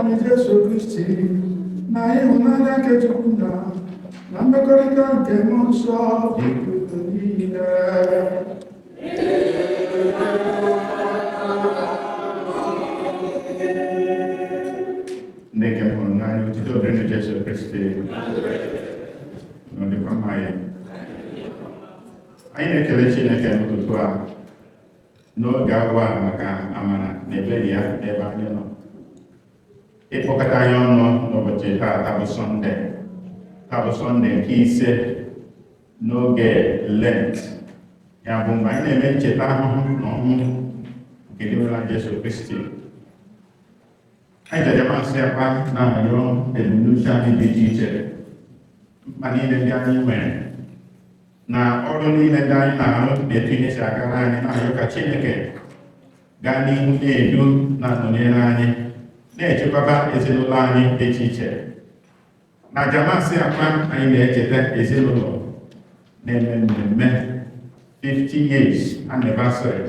anyị Jesu Kristi na ịhụnanya nke Chukwu nna na mmekọrịta nke Mmụọ Nsọ dị unu niile. Ndị nke m hụrụ n'anya, otito dịrị Jesu Kristi. N'ọdịkwa mma anyị. Anyị na-ekele Chineke n'ụtụtụ a n'oge awa a maka amara na ebere ya n'ebe anyị nọ. Ịkpọkọta anyị ọnụ n'ụbọchị taata bụ Sọnde. Taa bụ Sọnde nke ise n'oge Lent. Ya bụ mgbe anyị na-eme ncheta ahụhụ na ọnwụ nke Dinwenụ Jesu Kristi. Anyị ji aja Maasị akwa na-arịọ ebumnuche anyị dị iche iche, mkpa niile ndị anyị nwere na ọrụ niile ndị anyị na-arụ na etu ihe si agara anyị, na-arịọ ka Chineke gaa n'ihu na-edu na-anọnyere anyị, na-echekwaba ezinụlọ anyị dị iche iche. Na aja Maasị akwa, anyị na-echeta ezinụlọ na-eme mmemme 50 years anniversary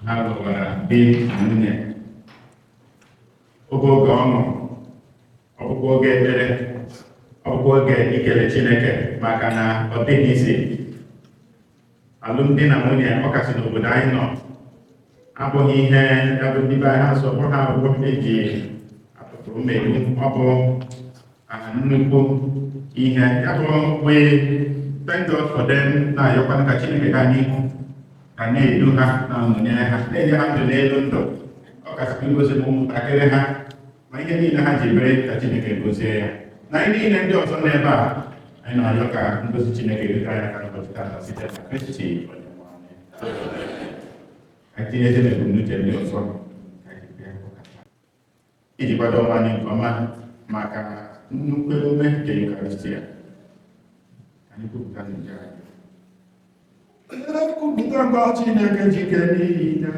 ha lụwara di na nwunye. Oge oge ọṅụ, ọ bụkwa oge ekpere, ọ bụkwa oge ikele Chineke, maka na ọ dịghị isi alụmdi na nwunye, ọkasị n'obodo anyị nọ, abụghị ihe ya bụ ndị be anyị ha sọ ha abụọ eji atụtụrụ mmegbu. Ọ bụ nnukwu ihe ya bụ. We thank God for them, na-ayọkwana ka Chineke gaa n'ihu ka na-edu ha, na-anọnyere ha, na-enye ha ndụ n'elu ndụ, ọ kasịkwa igozi ma ụmụntakịrị ha ma ihe niile ha ji bere, ka Chineke gozie ya na anyị niile ndị ọzọ n'ebe a. Anyị na-arịọ ka ngozi Chineke rute anyị aka n'ụbọchị taata site na Kristi Onyenwe anyị. Anyị tinyezie n'ebumnuche ndị ọzọ ka anyị bịa ụka iji kwado onwe anyị nke ọma maka nnukwu emume nke Eucharistia. Ka anyị kwupụta njọ anyị. Ekwupụta mgba Chineke jike niile.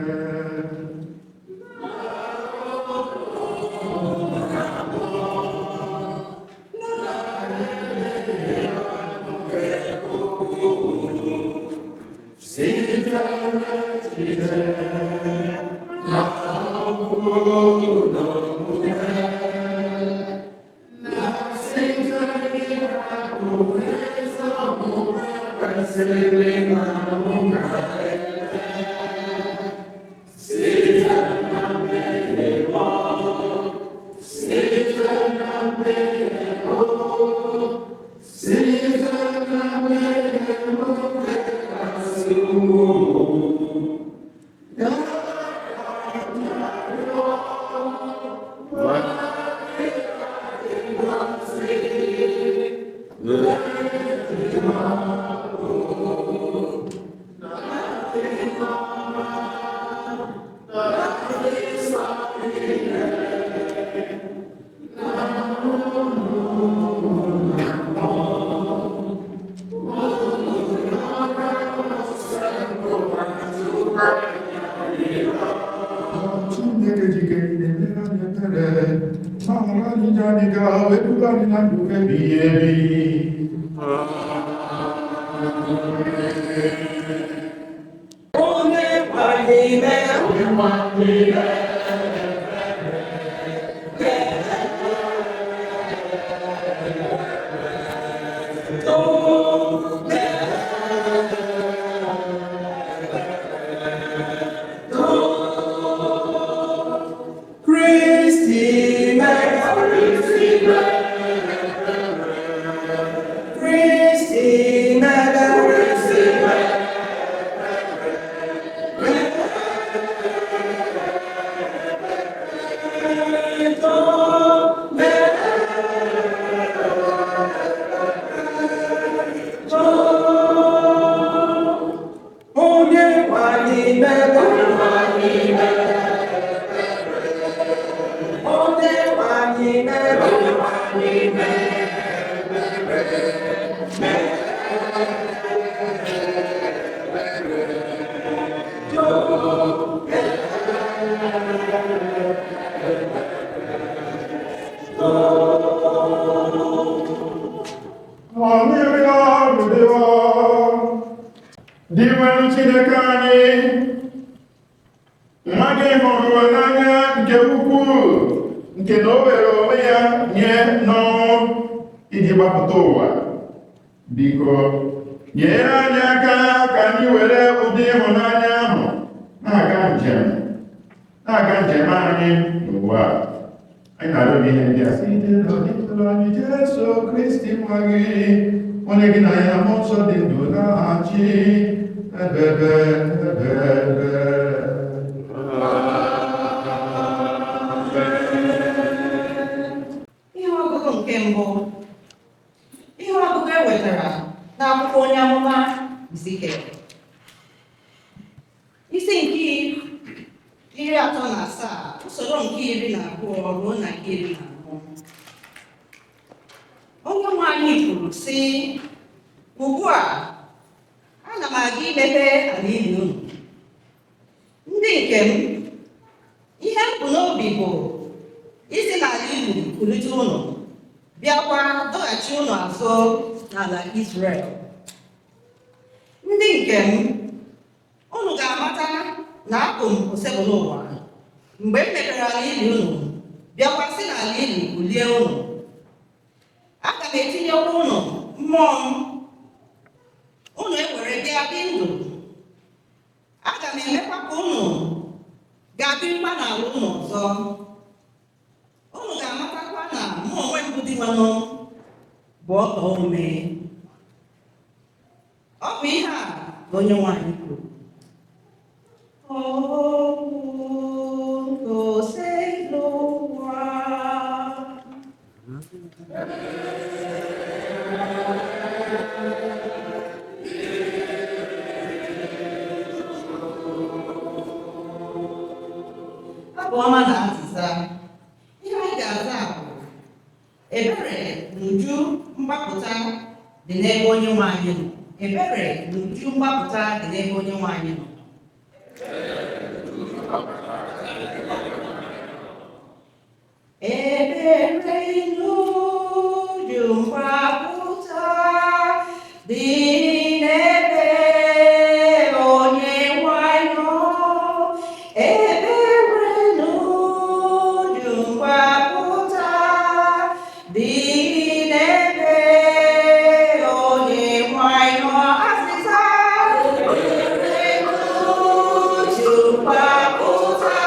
Site n'echiche na okwu na omume na site n'ịrapụ ezi omume kwesịrị na mụ ga-eme, site na mmehie m, site na mmehie m, site na mmehie m nke kasị ukwuu. Ya arịọ dị ngọzi na na ndị ọma na ndị nsọ niile na unu na mmụọ unu nọrọ n'Osebụrụwa tupu anyị arịrịọ. Chineke jike niile mere anyị ebere, gbaghara anyị njọ anyị, ga wee duga anyị na ndụ ebighị ebi. Onye nwe anyị mee. Onye nwe anyị mee. Kristi mee. Kristi mee. Kristi mee. Kristi mee. Onye nwe anyị mee. Onye nwe anyị mee. Onye nwe anyị mee. Haleluya, Dịwa. Dinwenụ Chineke anyị, nwa gị hụrụ ụwa n'anya nke ukwuu. Nke na o were onwe ya nye n'ọnwụ iji gbapụta ụwa. Biko, nyere anyị aka ka anyị were ụdị ịhụnanya ahụ na-aga njem anyị n'ụwa a. Anyị na-arịọ gị ihe ndị a site n'Onyenwe anyị Jesu Kristi nwa gị, onye gị na ya na Mmụọ Nsọ dị ndụ na-achị ebebe ebebe. Ihe ọgụgụ nke mbụ. Ihe ọgụgụ e wetara n'akwụkwọ onye amụma Izikiel. Isi nke 37, usoro nke 12 ruo na nke 14. Onye nwe anyị kwuru sị, "Ugbu a, ana m aga imepe ala ili unu. Ndị nke m, ihe m bụ n'obi bụ isi n'ala ili kulite unu, bịakwa dọghachi unu azụ n'ala Izrel. Ndị nke m, unu ga-amata na abụ m Osebụlụwa mgbe m mepere ala ili unu, bịakwa si n'ala ili kulie unu. Aga m etinyekwa unu mmụọ m, unu ewere bịa dị ndụ. Aga m emekwa ka unu ga-abịrịkwa n'ala unu ọzọ. Unu ga-amatakwa na mụ onwe m bụ Dinwenụ bụ ọka ome. Ọ bụ ihe a ka onye nwe anyị kwuru." Okwu nke Osebụlụwa. Abụ ọma na azịza. Ihe anyị ga-aza bụ: Ebere na uju mgbapụta dị n'ebe onye nwe anyị nọ. Ebere na uju mgbapụta dị n'ebe onye nwe anyị nọ. Ebere n'uju mgbapụta dị n'ebe onye nwe anyị nọ. Ebere n'uju mgbapụta dị n'ebe onye nwe anyị nọ. Azịza: ebere n'uju mgbapụta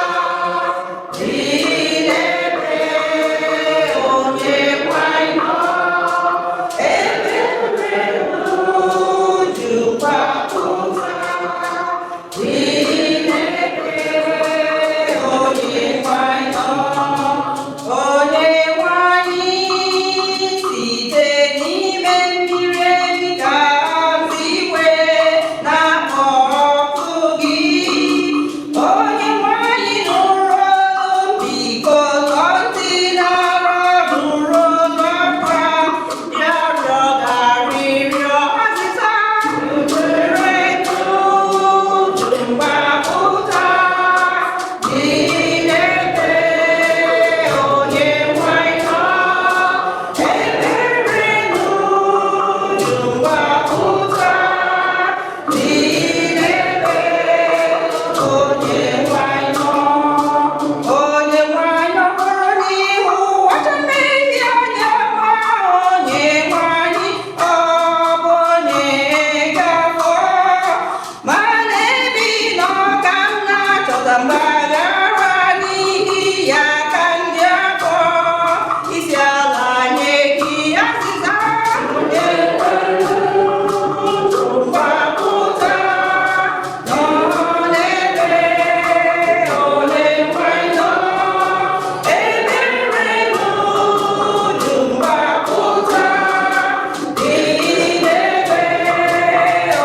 dị n'ebe onye nwe anyị nọ. Ebere n'uju mgbapụta dị n'ebe onye nwe anyị nọ. Onye nwe anyị, site n'ime mmiri emi ka igwe na-akpọ ọkụ gị. Onye nwe anyị, nụrụ olu, biko tọọ ntị n'ala nụrụ olu akwa ndị arịọ ga-arịrịọ. Azịza: ebere n'uju mgbapụta dị n'ebe onye nwe anyị nọ. Ebere n'uju mgbapụta dị n'ebe onye nwe anyị nọ. Onye nwe anyị, ọ bụrụ n'ihu wacha mmehie anya ma onye nwe anyị, ọ bụ onye ga-afọ. Ma n'ebe ị nọ ka m na-achọta mgbaghara, n'ihi ya ka ndị akpọ isi ala nye gị. Azịza: mgbapụta nọ n'ebe onye nwe anyị nọ. Ebere n'uju mgbapụta dị n'ebe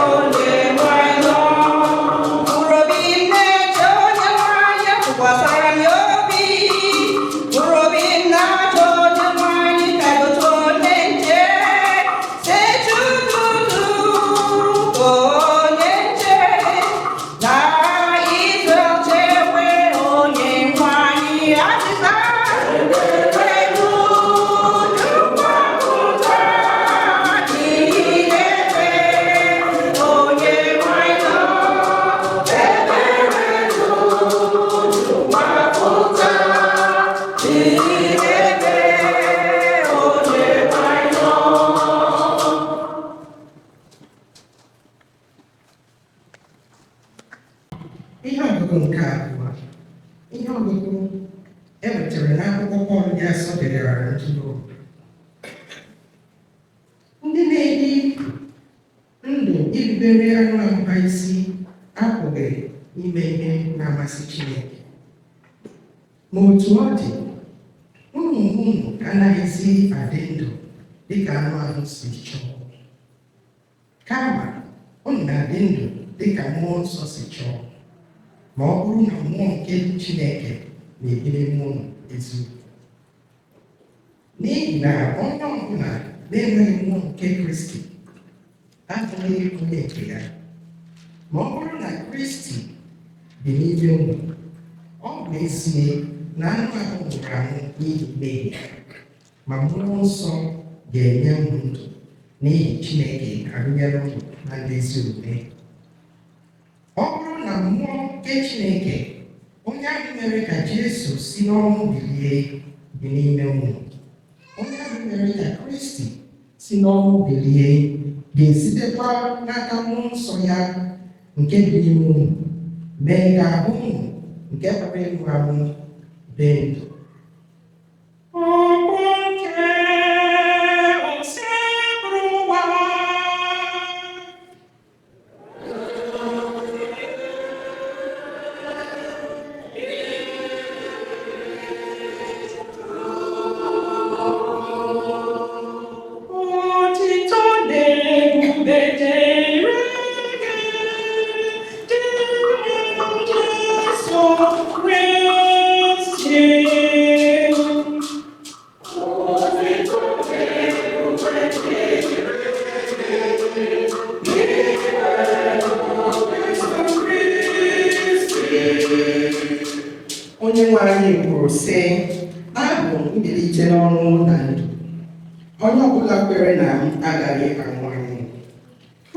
onye nwe anyị nọ. Mkpụrụ obi m na-eche onye nwe anyị, tụkwasara m ya obi. Mkpụrụ obi m na-achọ onye nwe anyị ka gote onye nche. Sechututu onye nche na Izrel chewe onye nwe anyị. Azịza: ebere n'uju mgbapụta dị n'ebe onye nwe anyị nọ. Ebere n'uju mgbapụta dị. n'akwụkwọ Pọl dị asọ degara ndị Rom. Ndị na-ebi ndụ irubere anụ ahụ ha isi apụghị ime ihe na-amasị Chineke. Ma otu ọ dị, unu onwe unu anaghịzi adị ndụ dịka anụ ahụ si chọọ. Kama, unu na-adị ndụ dịka Mmụọ Nsọ si chọọ, ma ọ bụrụ na Mmụọ nke Chineke na-ebi n'ime unu eziokwu. N'ihi na onye ọbụla na-enweghị Mmụọ nke Kristi abụghị onye nke ya. Ma ọ bụrụ na Kristi bi n'ime unu, ọ bụ ezie na anụ ahụ nwụrụ anwụ n'ihi mmehie, ma Mmụọ Nsọ ga-enye unu ndụ n'ihi Chineke agụnyela unu na ndị ezi omume. Ọ bụrụ na Mmụọ nke Chineke, onye ahụ mere ka Jesu si n'ọnwụ bilie, bi n'ime unu, onye ahụ mere ka Kristi si n'ọnwụ bilie ga-esitekwa n'aka Mmụọ Nsọ ya nke bi n'ime unu mee ka ahụ unu nke pụrụ ịnwụ anwụ dị ndụ. Okwu nke Osebụrụwa. Otito na ebube dịrị gị, dịrị Jesu Kristi. Onye nwe anyị kwuru sị, abụ m mbilite n'ọnwụ na ndụ. Onye ọbụla kwere na m agaghị anwụ anwụ.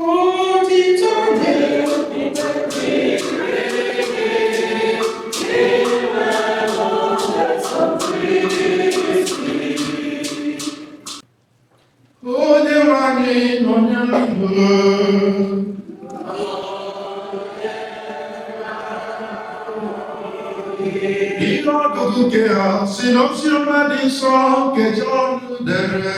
Otito dịrị. Onye nwe anyị nọnyere unu. Ihe ọgụgụ nke ha si n'oziọma dị nsọ nke Jọn dere.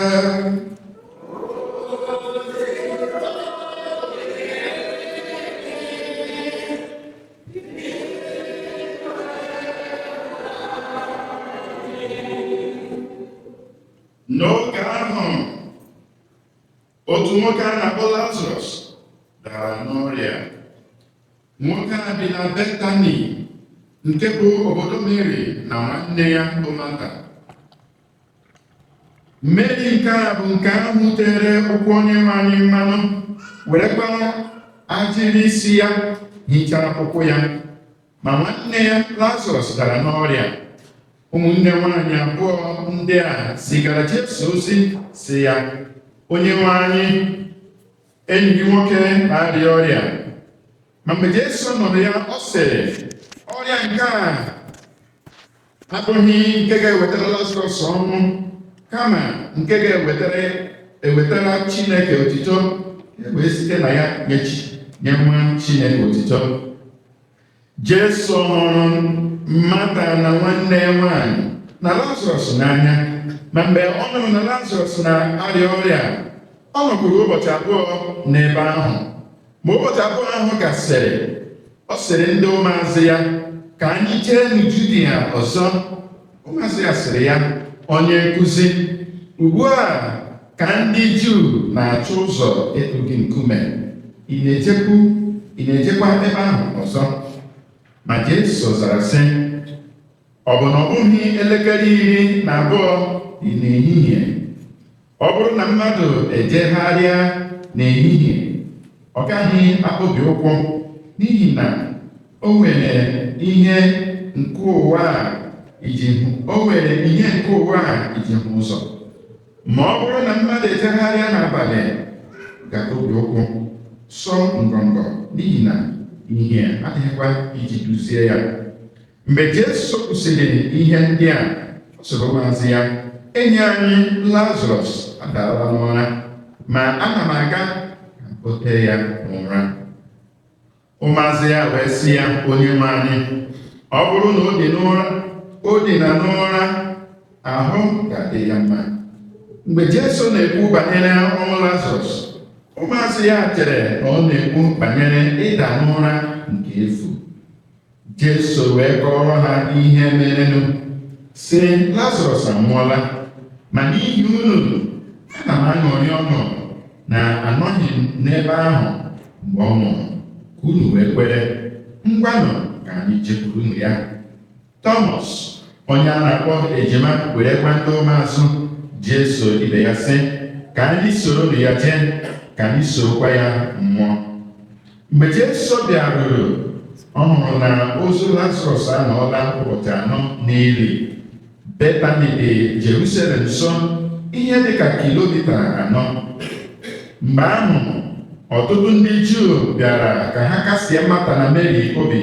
N'oge ahụ, otu nwoke a na-akpọ Lazarọs dara n'ọrịa. Nwoke a bi na Betani, nke bụ obodo Meri na nwanne ya bụ Mata. Meri nke a bụ nke ahụ tere ụkwụ Onyenwe anyị mmanụ, werekwa agịrị isi ya hichaa ụkwụ ya. Ma nwanne ya Lazarọs dara n'ọrịa. Ụmụnne nwaanyị abụọ ndị a zigara Jesu ozi sị ya, Onyenwe anyị, enyi gị nwoke na-arịa ọrịa. Ma mgbe Jesu nụrụ ya, ọ sịrị, ọrịa nke a abụghị nke ga-ewetara Lazarọs ọnwụ, kama nke ga-ewetara ewetara Chineke otito, e wee site na ya nye nwa Chineke otito. Jesu hụrụ Mata na nwanne ya nwaanyị na Lazarọs n'anya, ma mgbe ọ nụrụ na Lazarọs na-arịa ọrịa, ọ nọkwuru ụbọchị abụọ n'ebe ahụ. Mgbe ụbọchị abụọ ahụ gasịrị, ọ sịrị ndị ụmụazụ ya, ka anyị jee Judia ọzọ. Ụmụazụ ya sịrị ya, onye nkụzi, ugbu a ka ndị Juu na-achọ ụzọ ịtụ gị nkume, ị na-ejekwa ebe ahụ ọzọ? Ma Jesu zara sị, ọ bụ na ọ bụghị elekere 12 dị n'ehihie? Ọ bụrụ na mmadụ ejegharịa n'ehihie, ọ gaghị akpọbi ụkwụ, n'ihi na o nwere ihe nke ụwa a iji hụ, o nwere ihe nke ụwa a iji hụ ụzọ. Ma ọ bụrụ na mmadụ ejegharịa n'abalị, ga-akpọbi ụkwụ, sọ ngọngọ, n'ihi na ihe adịghịkwa iji duzie ya. Mgbe Jesu kwusịrị ihe ndị a, ọ sịrị ụmụazụ ya, enyi anyị Lazarọs adaala n'ụra, ma ana m aga ka m kpọtee ya n'ụra. Ụmụazụ ya wee sị ya, onye nwe anyị, ọ bụrụ na o dị n'ụra, o dina n'ụra, Ahụ ga-adị ya mma. Mgbe Jesu na-ekwu banyere ọnwụ Lazarọs, ụmụazụ ya chere na ọ na-ekwu banyere ịda n'ụra nke efu. Jesu wee kọọrọ ha ihe merenụ, sị, Lazarọs anwụọla, ma n'ihi unu ana m aṅụrị ọṅụ na anọghị m n'ebe ahụ mgbe ọ nwụrụ, ka unu wee kwere. Ngwanụ, ka anyị jekwuru ya. Tọmọs, onye a na-akpọ Ejima, were gwa ndị ụmụazụ Jesu ibe ya sị, ka anyị soro ya jee, ka anyị sorokwa ya nwụọ. Mgbe Jesu bịaruru, ọ hụrụ na ozu Lazarọs anọọla ụbọchị 4 n'ili. Betani dị Jerusalem nso, ihe dịka kilomita 4. Mgbe ahụ, ọtụtụ ndị Juu bịara ka ha kasie Mata na Meri obi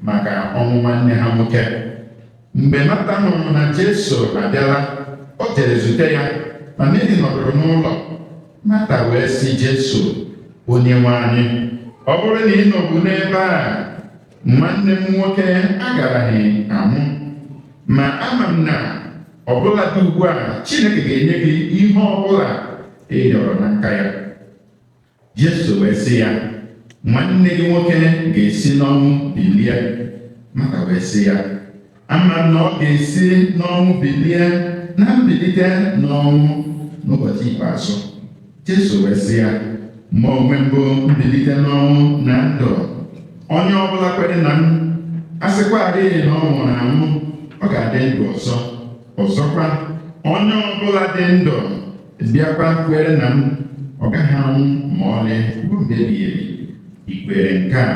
maka ọnwụ nwanne ha nwoke. Mgbe Mata hụrụ na Jesu abịala, o jere zute ya, ma Meri nọdụrụ n'ụlọ. Mata wee sị Jesu, Onyenwe anyị, ọ bụrụ na ị nọbụ n'ebe a, nwanne m nwoke agaraghị anwụ. Ma ama m na ọbụladị ugbu a, Chineke ga-enye gị ihe ọbụla ị rịọrọ n'aka ya. Jesu wee sị ya, nwanne gị nwoke ga-esi n'ọnwụ bilie. Mata wee sị ya, ama m na ọ ga-esi n'ọnwụ bilie na mbilite n'ọnwụ n'ụbọchị ikpeazụ. Jesu wee sị ya, mụ onwe m bụ mbilite n'ọnwụ na ndụ. Onye ọbụla kwere na m, a sịkwarị na ọ nwụrụ anwụ, ọ ga-adị ndụ ọzọ. Ọzọkwa, onye ọbụla dị ndụ bịakwa kwere na m, ọ gaghị anwụ ma ọlị ruo mgbe ebighị ebi. I kwere nke a?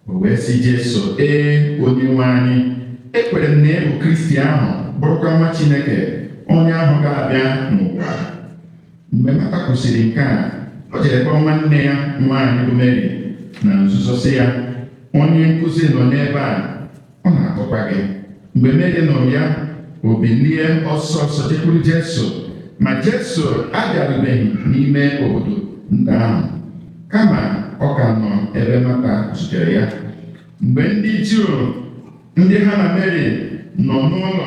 O wee sị Jesu, ee, Onyenwe anyị, ekwere m na ị bụ Kristi ahụ, bụrụkwa nwa Chineke, onye ahụ ga-abịa n'ụwa. Mgbe Mata kwusịrị nke a, o jere kpọọ nwanne ya nwaanyị bụ Meri na nzuzo sị ya, onye nkụzi nọ n'ebe a, ọ na-akpọkwa gị. Mgbe Meri nụrụ ya, o bilie ọsọ ọsọ jekwuru Jesu, ma Jesu abịarubeghị n'ime obodo nta ahụ, kama ọ ka nọ ebe Mata zutere ya. Mgbe ndị Juu ndị ha na Meri nọ n'ụlọ,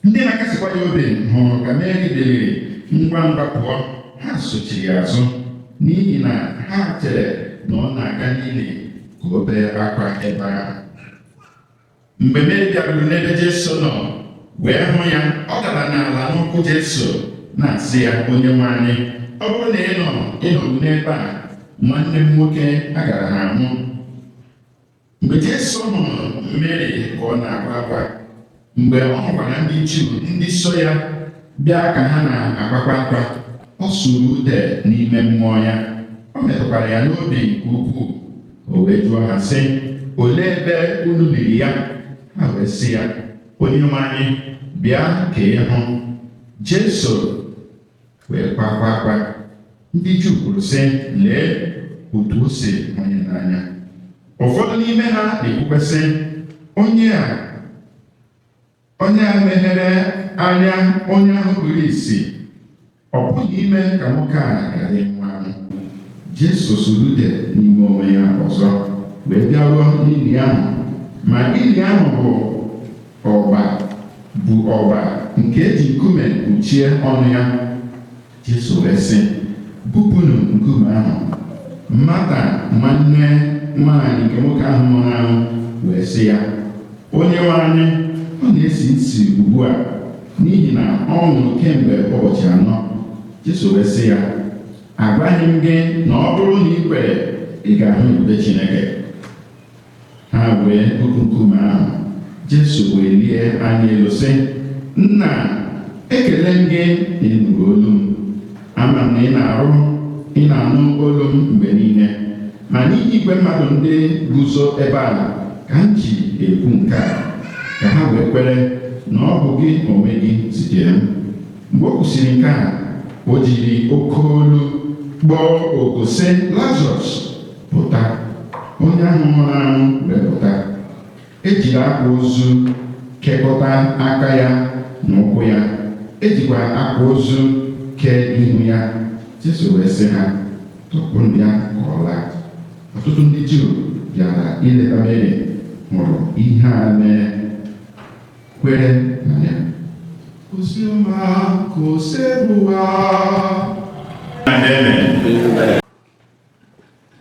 ndị na-akasịkwa ya obi hụrụ ka Meri biliri ngwa ngwa pụọ, ha sochiri ya azụ, n'ihi na ha chere na ọ na-aga n'ili ka o bee akwa ebe ahụ. Mgbe Meri bịaruru n'ebe Jesu nọ wee hụ ya, ọ dara n'ala n'ụkwụ Jesu na-asị ya, Onyenwe anyị, ọ bụrụ na ị nọbụ n'ebe a, nwanne m nwoke agaraghị anwụ. Mgbe Jesu hụrụ Meri ka ọ na-akwa akwa, mgbe ọ hụkwara ndị Juu ndị so ya bịa ka ha na-akwakwa akwa, ọ sụrụ ude n'ime mmụọ ya, ọ metụkwara ya n'obi nke ukwuu. O wee jụọ ha sị, olee ebe unu liri ya? Ha wee sị ya, Onyenwe anyị, bịa ka ị hụ. Jesu wee kwakwa akwa. Ndị Juu kwuru sị, lee otu o si hụ ya n'anya. Ụfọdụ n'ime ha na-ekwukwa sị, onye a meghere anya onye ahụ kpuru ìsì, ọ pụghị ime ka nwoke a ghara ịnwụ anwụ. Jesu sụrụ ude n'ime onwe ya ọzọ wee bịaruo n'ili ahụ, ma ili ahụ bụ ọgba nke eji nkume kpuchie ọnụ ya. Jesu wee sị, bupụnụ nkume ahụ. Mata nwanne nwaanyị nke nwoke ahụ nwụrụ anwụ wee sị ya, Onyenwe anyị, ọ na-esi nsi ugbu a, n'ihi na ọ nwụrụ kemgbe ụbọchị 4. Jesu wee sị ya, agwaghị m gị na ọ bụrụ na ị kwere, ị ga-ahụ ebube Chineke. Ha wee bupụ nkume ahụ. Jesu wee lie anya elu sị, Nna, ekele m gị na ị nụrụ olu m. Ama m na ị na-anụ olu m mgbe niile, ma n'ihi igwe mmadụ ndị guzo ebe a ka m ji ekwu nke a, ka ha wee kwere na ọ bụ gị onwe gị zitere m. Mgbe o kwusịrị nke a, o jiri oke olu kpọọ oku sị, Lazarọs, pụta. Onye ahụ nwụrụ anwụ wee pụta. Ejiri akwa ozu kekọta aka ya na ụkwụ ya, ejikwa akwa ozu kee ihu ya. Jesu wee sị ha, tọpụnụ ya ka ọ laa. Ọtụtụ ndị Juu bịara ileta Meri hụrụ ihe a mere, kwere na ya. Oziọma ka Osebụwa. Amen.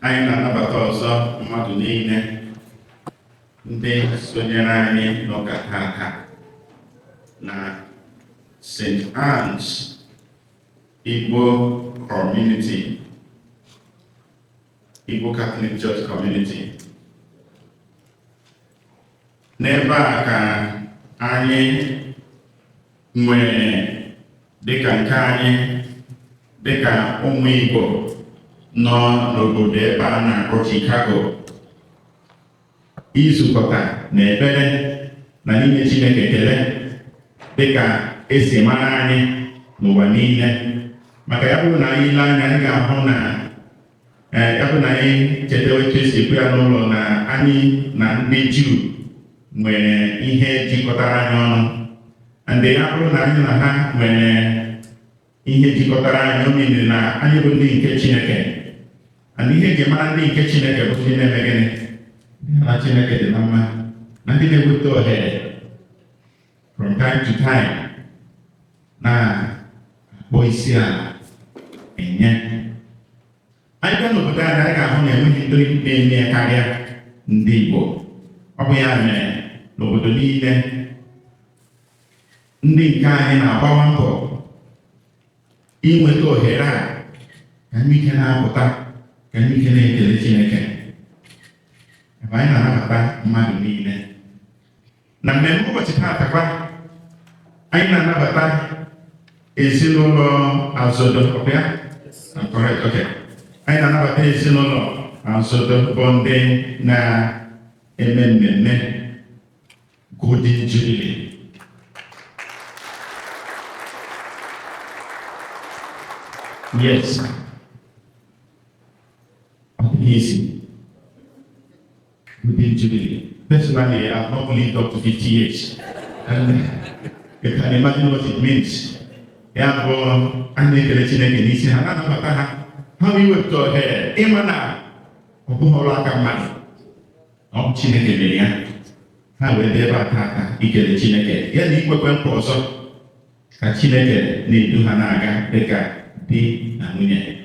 Anyị na-anabata ọzọ mmadụ niile ndị sonyere anyị n'ụka tata na St. Anne's Igbo Community, Igbo Catholic Church Community. N'ebe a ka anyị nwere dịka nke anyị, dịka ụmụ Igbo nọ n'obodo ebe a na-akpọ Chicago, izukọta na ekpere na n'inye Chineke ekele dịka esi mara anyị n'ụwa niile. Maka ya bụrụ na anyị ile anya, anyị ga-ahụ na ya bụ na anyị cheta otu esi ekwu ya n'ụlọ na anyị na ndị Juu nwere ihe jikọtara anyị ọnụ. And ya bụrụ na anyị na ha nwere ihe jikọtara anyị, o meaniri na anyị bụ ndị nke Chineke. And ihe eji mara ndị nke Chineke bụ ndị na-eme gịnị? Ndị ha na Chineke dị na mma na ndị na-eweta ohere from time to time na-akpọ isi ala enye. Anyị bịa n'obodo anyị, anyị ga-ahụ na enweghị ndị na-eme ya karịa ndị Igbo. Ọ bụ ya mere n'obodo niile, ndị nke anyị na-agbawa mbọ inweta ohere a ka anyị ike na-apụta, ka anyị ike na-ekele Chineke. Ebe anyị na-anabata mmadụ niile na mmemme ụbọchị taata kwa, anyị na-anabata ezinụlọ Azodo. Ọ bụ ya? I'm correct, okay. Anyị na-anabata ezinụlọ Azodo bụ ndị na-eme mmemme Golden Jubilee. Yes. Ọ dịghị easy. Golden Jubilee. Personally, I've not lived up to 50 years. And you can imagine what it means. Ya bụ, anyị na-ekele Chineke n'isi ha, na-anabata ha. Ha wee wepụta ohere ịma na ọ bụghị ọrụ aka mmadụ. Ọ bụ Chineke mere ya. Ha wee dị ebe a tata ikele Chineke ya na ikwekwe nkwa ọzọ ka Chineke na-edu ha na-aga dịka di na nwunye.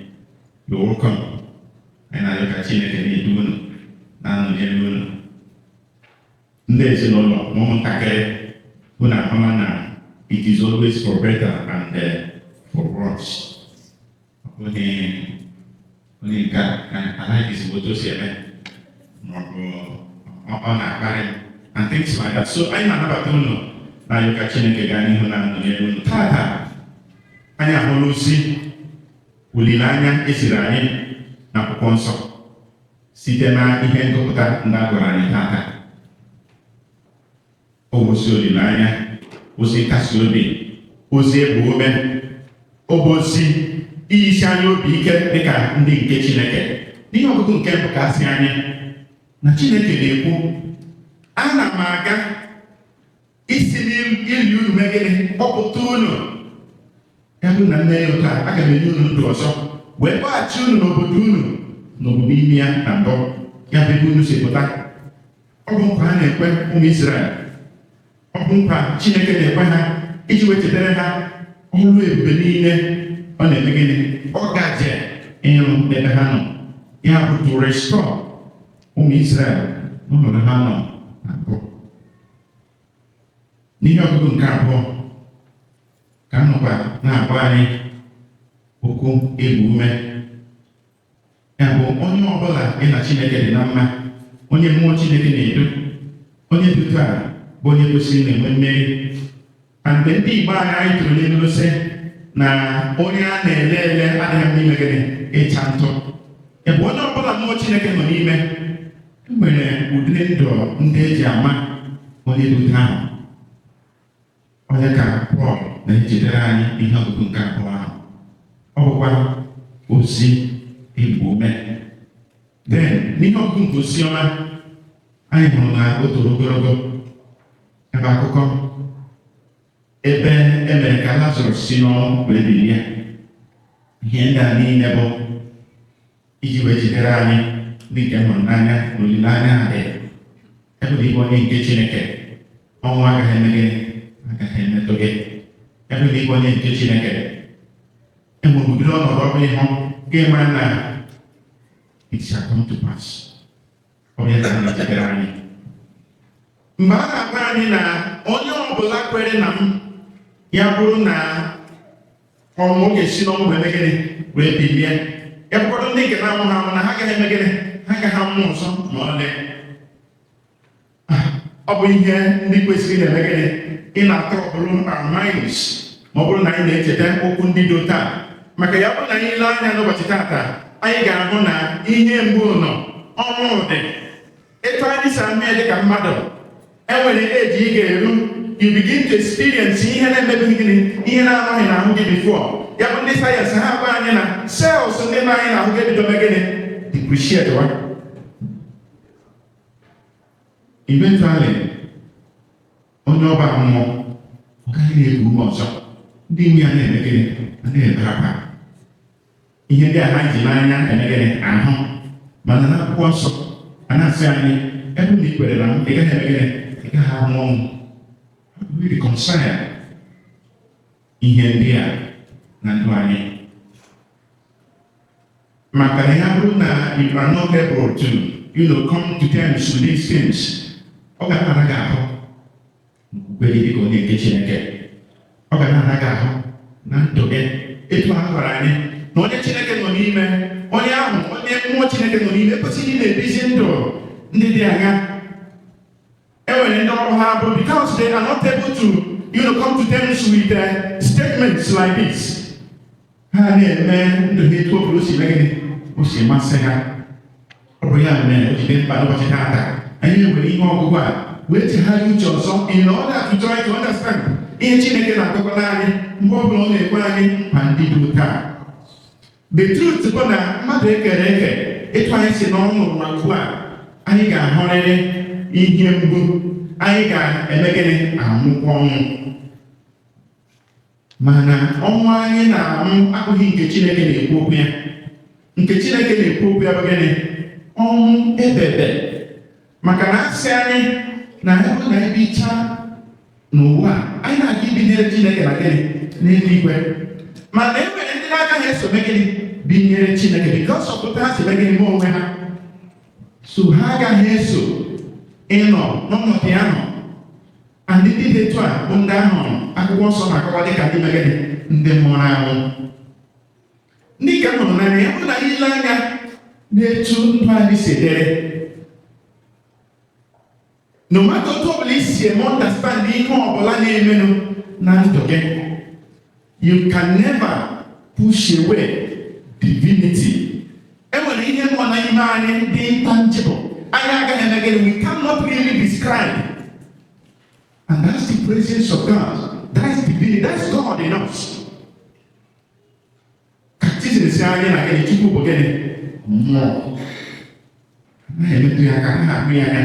You're welcome. Anyị na-arịọ ka Chineke na-edu unu, na-anọnyere unu. Ndị ezinụlọ ma ụmụntakịrị, unu ahụla na it is always for better and for worse. Ọ bụghị onye nke a ka anaghịzi otu o si eme ma ọ bụ ọ na-akparị m and things like that. So anyị na-anabata unu, na-arịọ ka Chineke gaa n'ihu na-anọnyere unu. Tata anyị ahụla ozi olileanya esiri anyị n'akwụkwọ nsọ site na ihe ngụpụta ndị a gwara anyị tata. Ọ bụ ozi olileanya, ozi nkasi obi, ozi ịgba ume, ọ bụ ozi iyisi anyị obi ike dịka ndị nke Chineke. N'ihe ọgụgụ nke mbụ ka a sị anyị na Chineke na-ekwu, "Ana m aga isi n'ili unu mee gịnị? Kpọpụta unu." Ya bụrụ na nne ya otu a, aga m enye unu ndụ ọzọ wee kpọghachi unu n'obodo unu, n'obodo ime ya na mbụ, ya bụ ebe unu si pụta. Ọ bụ nkwa a na-ekwe ụmụ Izrel. Ọ bụ nkwa Chineke na-ekwe ha iji wee chetara ha ọrụ ebube niile ọ na-eme gịnị? Ọ gaje ịrụ ebe ha nọ, ya bụ to restore ụmụ Izrel n'ọnọdụ ha nọ na mbụ. N'ihe ọgụgụ nke abụọ ka a nọkwa na-agwa anyị okwu ịgba ume. Ya bụ, onye ọbụla gị na Chineke dị na mma, onye mmụọ Chineke na-edu, onye dị otu a bụ onye kwesịrị na-enwe mmeri. Na mgbe ndị Igbo anyị, anyị tụrụ n'ilu sị na onye a na-ele ele adịghị mma ime gịnị? Ịcha ntụ. Ya bụ, onye ọbụla mmụọ Chineke nọ n'ime, e nwere ụdịrị ndụ ndị eji ama onye dị otu ahụ. Onye ka Pọl na-echetara anyị ihe ọgụgụ nke abụọ ahụ. Ọ bụkwa ozi ịgba ume. Then n'ihe ọgụgụ nke ozi ọma, anyị hụrụ na o toro ogologo ebe akụkọ ebe e mere ka Lazarus si n'ọnwụ wee bilie. Ihe ndị a niile bụ iji wee jidere anyị ndị nke hụrụ n'anya na olileanya dị ebe na ịbụ onye nke Chineke, ọnwụ agaghị eme gị, agaghị emetụ gị. Ebe na ịbụ onye nke Chineke, enwere ụdịrị ọnọdụ ọbụla ịhụ gị mara na it shall come to pass. Ọ bụ ya ka a na-echetara anyị mgbe a na-agwa anyị na onye ọbụla kwere na m, ya bụrụ na ọnwụ ga-esi n'ọnwụ wee mee gịnị? Wee bilie. Ya bụkwado ndị nke na-anwụ ha anwụ na ha agaghị eme gịnị? Ha agaghị anwụ ọzọ ma ọlị. Ọ bụ ihe ndị kwesịrị na-eme gịnị? Ị na-atọrọbụrụ our minds ma ọ bụrụ na anyị na-echeta okwu ndị dị taa. Maka ya bụrụ na anyị lee anya n'ụbọchị taata, anyị ga-ahụ na ihe mgbu nọ, ọnwụ dị. Etu anyị si ahụ ya dịka mmadụ, enwere eji ị ga-eru, you begin to experience ihe na-emebeghị gịnị? Ihe na-anọghị n'ahụ gị before. Ya bụ, ndị sayensị ha agwa anyị na cells ndị nọ anyị n'ahụ ga-ebido mee gịnị? Depreciate wa. Eventually, onye ọba mmụọ, ọ gaghị na-eku ume ọzọ. Ndị ime ya na-eme gịnị? A na-ebe akwa. Ihe ndị a ha ji n'anya eme gịnị? Ahụ. Mana n'akwụkwọ nsọ, a na-asị anyị, ebe na ị kwere na m, ị gaghị eme gịnị? Ị gaghị anwụ ọnwụ. How do we reconcile ihe ndị a na ndụ anyị? Maka na ya bụrụ na you are not able to come to terms with these things, ọ ga na-ara gị ahụ n'okwukwe gị dịka onye nke Chineke. Ọ ga na-ara gị ahụ na ndụ gị. Etu a gwara anyị na onye Chineke nọ n'ime, onye ahụ, onye mmụọ Chineke nọ n'ime, ekwesịghị ị na-ebizi ndụ ndị dị anya. Enwere ndị ọrụ ha bụ, because they are not able to come to terms with statements like this, ha na-eme ndụ ha etu ọ bụla o si mee gịnị? O si masị ha. Ọ bụ ya mere o ji dị mkpa n'ụbọchị taata anyị nwere ihe ọgụgụ a wee chegharịa uche ọzọ in order to try to understand ihe Chineke na-akọkọta anyị mgbe ọ bụla ọ na-ekwe anyị nkwa ndị dị taa. The truth bụ na mmadụ ekere eke, etu anyị si n'ọnụ ma ugbu a, anyị ga-ahụrịrị ihe mgbu, anyị ga-eme gịnị? Anwụkwa ọnwụ. Mana ọnwụ anyị na-anwụ abụghị nke Chineke na-ekwu okwu ya. Nke Chineke na-ekwu okwu ya bụ gịnị? Ọnwụ ebebe. Maka na asị anyị na ebe na ebicha n'ụwa a, anyị na-aga ibinyere Chineke na gịnị? N'eluigwe. Mana e nwere ndị na-agaghị eso mee gịnị? Binyere Chineke, because of otu ha si mee gịnị? Mee onwe ha. So ha agaghị eso ịnọ n'ọnọdụ ahụ. And ndị dị etu a bụ ndị ahụ akwụkwọ nsọ na-akọwa dịka ndị mee gịnị? Ndị nwụrụ anwụ. Ndị ka m hụrụ n'anya, ya bụrụ na anyị ile anya n'etu ndụ anyị si dịrị, no matter otu ọbụla isi eme understand ihe ọbụla na-emenụ na ndụ gị, you can never push away divinity. Enwere ihe nọ n'ime anyị dị intangible, anyị agaghị eme gịnị? We cannot really describe, and that's the presence of God. That's divinity. That's God in us. Catechism si anyị na gịnị? Chukwu bụ gịnị? Mmụọ. Anaghị emetụ ya aka, anaghị ahụ ya anya,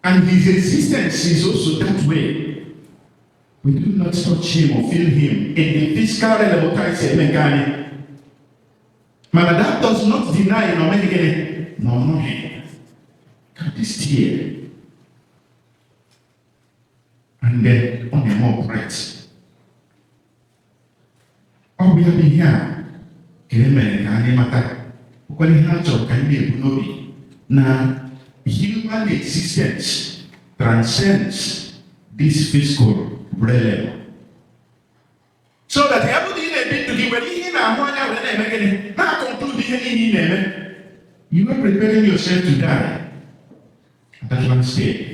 and his existence is also that way. We do not touch him or feel him in the physical realm otu anyị si eme nke anyị. Mana that does not deny na ọ meghị gịnị? Na ọ nọghị. God is here and then ọ na-eme operate. Ọ bụ ya bụ ihe a ka e mere ka anyị mata ụkwara ihe a chọrọ ka anyị na-ebu n'obi, na human existence transcends this physical realm, so that ya bụ na ị na-ebi ndụ gị nwere ihe ị na-ahụ anya were na-eme gịnị? Na-aconclude ihe niile ị na-eme, you are preparing yourself to die at that last day.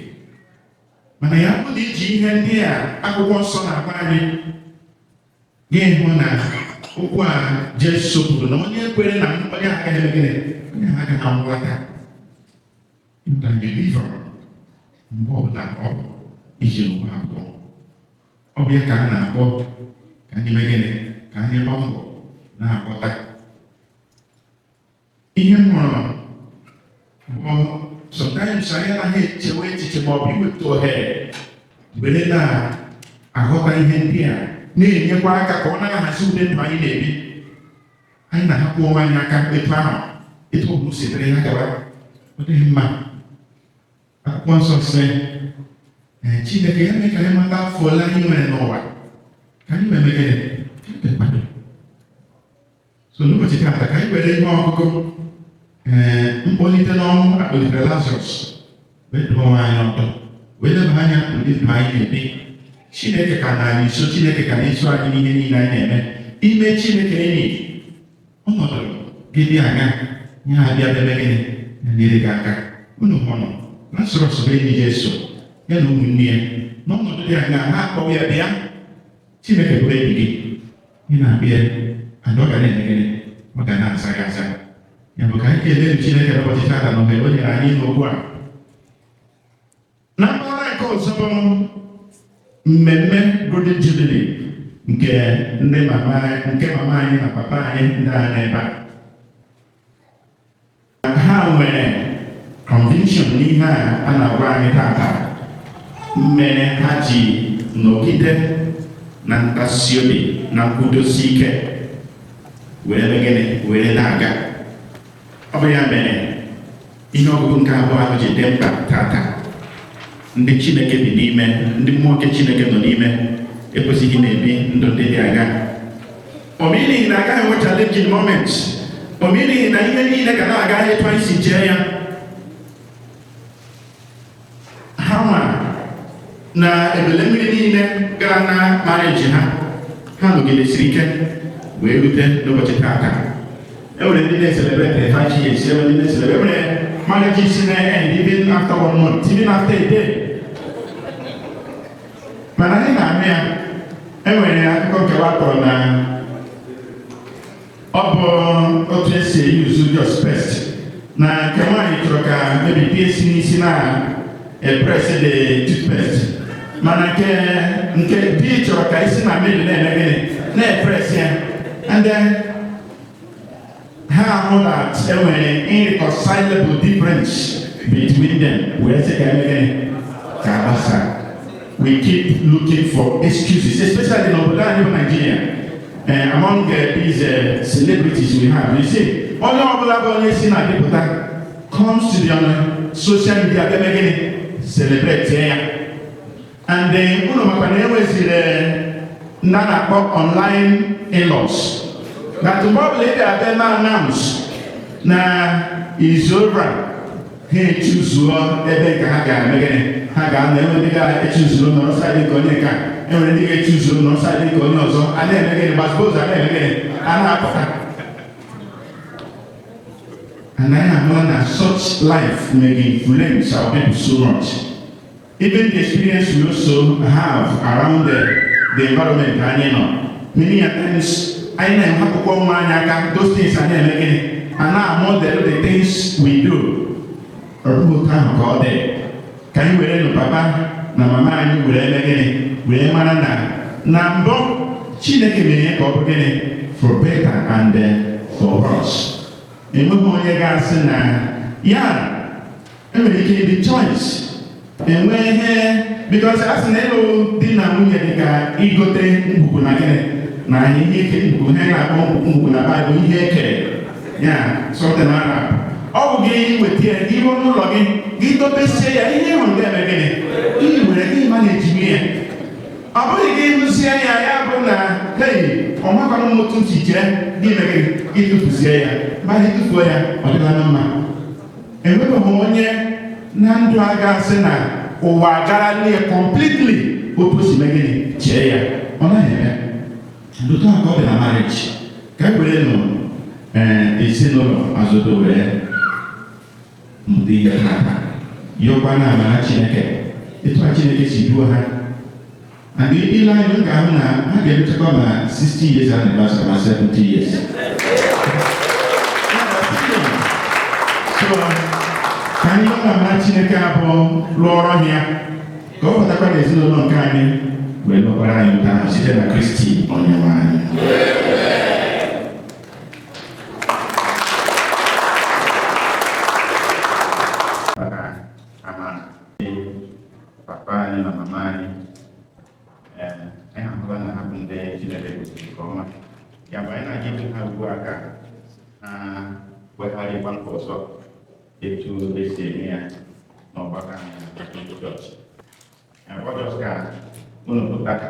Mana ya bụ na iji ihe ndị a akwụkwọ nsọ na-agwa anyị, gị hụ na okwu a Jesu kwuru na onye kwere na m, onye agaghị eme gịnị? Onye agaghị anwụlata. You can deliver mgbe ọbụla ọ bụ iji n'ụwa abụọ. Ọ bụ ya ka a na-akpọ ka anyị mee gịnị? Ka anyị gbaa mbọ na-aghọta ihe m hụrụ bụ sometimes anyị anaghị echewe echiche ma ọ bụ iwepụta ohere were na-aghọta ihe ndị a na-enyekwa aka ka ọ na-ahazi ụdị ndụ anyị na-ebi. Anyị na-ahapụ onwe anyị aka etu ahụ, etu ọ bụla o si dịrị ya gawa. Ọ dịghị mma. Akwụkwọ nsọ sị, ee, Chineke ya mee ka anyị mata afọ ole anyị nwere n'ụwa, ka Ka anyị wee mee gịnị? Ka anyị wee kwado. So n'ụbọchị taata, ka anyị were ihe ọgụgụ mkpọlite n'ọnwụ akpọlitere Lazarus wee dụọ onwe anyị ọtọ, wee leba anya ụdị ndụ anyị na-ebi. Chineke ka na anyị nso, Chineke ka na-eso anyị n'ihe niile anyị na-eme. Ime Chineke enyi, ọnọdụ gị dị anya ya abịa bịa gịnị ya nyere gị aka. Unu hụrụ Lazarus bụ enyi Jesu, ya na ụmụnne ya n'ọnọdụ dị anya, ha akpọghị ya bịa. Chineke bụ enyi gị, ị na-abịa and ọ ga na-eme gịnị? Ọ ga na-aza gị aza. Ya bụ, ka anyị kelee Chineke n'ụbọchị taata na ohere o nyere anyị n'okwu a. Na mpaghara nke ọzọ bụ mmemme Golden Jubilee nke ndị mama, nke mama anyị na papa anyị ndị a n'ebe a, ha nwere conviction n'ihe a a na-agwa anyị tata mere ha ji nọgide na ntasi obi na nkwudosi ike were mee gịnị? Were na-aga. Ọ bụ ya mere ihe ọgụgụ nke abụọ ahụ ji dị mkpa tata. Ndị Chineke bi n'ime, ndị mmụọ nke Chineke nọ n'ime, ekwesịghị na-ebi ndụ ndị dị aga. Omenihi na agaghị enwe challenging moments, omenihi na ihe niile ga na-aga etu anyị si chee ya. Ha nwa na ebele mmiri niile gara na marriage ha, ha nọgidesiri ike wee rute n'ụbọchị tata. E nwere ndị na-ecelebrate 5 years, e nwere ndị na-ecelebrate, e nwere marriages na-end even after one month, even after a day. Mana anyị na-ahụ ya, e nwere akụkọ nkewa kọrọ na ọ bụ otu esi eyuzu just paste, na nke nwaanyị chọrọ ka maybe pie si n'isi na epress the toothpaste, mana nke di chọrọ ka isi na mmiri na-eme gịnị? Na-epress ya. And then ha ahụ that enwere irreconcilable difference between them, wee sị ka eme gịnị? Ka agbasa. We keep looking for excuses, especially n'obodo anyị bụ Nigeria. Among these celebrities we have, you see, onye ọbụla bụ onye si na dịpụta comes to the social media bịa mee gịnị? Celebrate ya. And unu makwa na enweziri ndị a na-akpọ online in-laws, that mgbe ọbụla ị bịara bịa announce na is over, ha echuzuo ebe nke ha ga-eme gịnị? Ha ga-anọ. Enwe ndị ga-echuzuo nọrọ side nke onye nke a, enwere ndị ga-echuzuo nọrọ side nke onye ọzọ. A na-eme gịnị? Gbaspoz a na-eme gịnị? A na-apụta. And anyị ahụla na such life may influence our people so much. Even the experience we also have around the environment anyị nọ, many a times anyị na-enwe akwụkwọ nwa anyị aka, those things anyị eme gịnị? A na-model the things we do. Ọ bụghị otu ahụ ka ọ dị. Ka anyị were nụ papa na mama anyị were eme gịnị? Wee mara na mbụ Chineke mere ya ka ọ bụ gịnị? For better and for worse. Enweghị onye ga-asị na ya enwere ike ịdị choice enwe ihe, because a sị na ịlụ di na nwunye dị ka igote ngwugwu na gịnị na ihe eke ngwugwu. Ha na-akpọ ngwugwu na Baịbụl ihe ekere ya, something Arab. Ọ bụ gị weta ya gị ruo n'ụlọ gị, gị dobesie ya, ihe ịhụrụ gị eme gịnị? Ị were gị ma na-ejimi ya. Ọ bụghị gị hụzie ya, ya bụ na hei, ọ makwanụ m otu ntị chee gị eme gịnị? Gị tụfuzie ya. Ma gị tụfuo ya, ọ dịla na mma. Enwebeghị onye na ndụ a ga-asị na ụwa agara ya completely otu o si mee gịnị? Chee ya. Ọ naghị eme. Otu a ka ọ dị na marriage. Ka e were nụ ee ezinụlọ azụdo wee ndị ihe tata yọkwa na amara Chineke, etu a Chineke si duo ha. And ile anya m ga-ahụ na ha ga-emechakwa ma 60 years anniversary ma 70 years. So ka anyị yọọ na amara Chineke abụọ lụọrọ ya, ka ọ pụtakwa n'ezinụlọ nke anyị wee lụkwara anyị ụta ahụ site na Kristi Onyenwe anyị. Maka amara papa anyị na mama anyị, ee, anyị ahụla na ha bụ ndị Chineke gosiri nke ọma. Ya bụ, anyị na-aga ibu ha ugbu a ka ha wegharịkwa nke ọzọ etu esi eme ya n'ọgbakọ anyị na Catholic Church. Ya bụ, ọjọọ ka unu pụta ka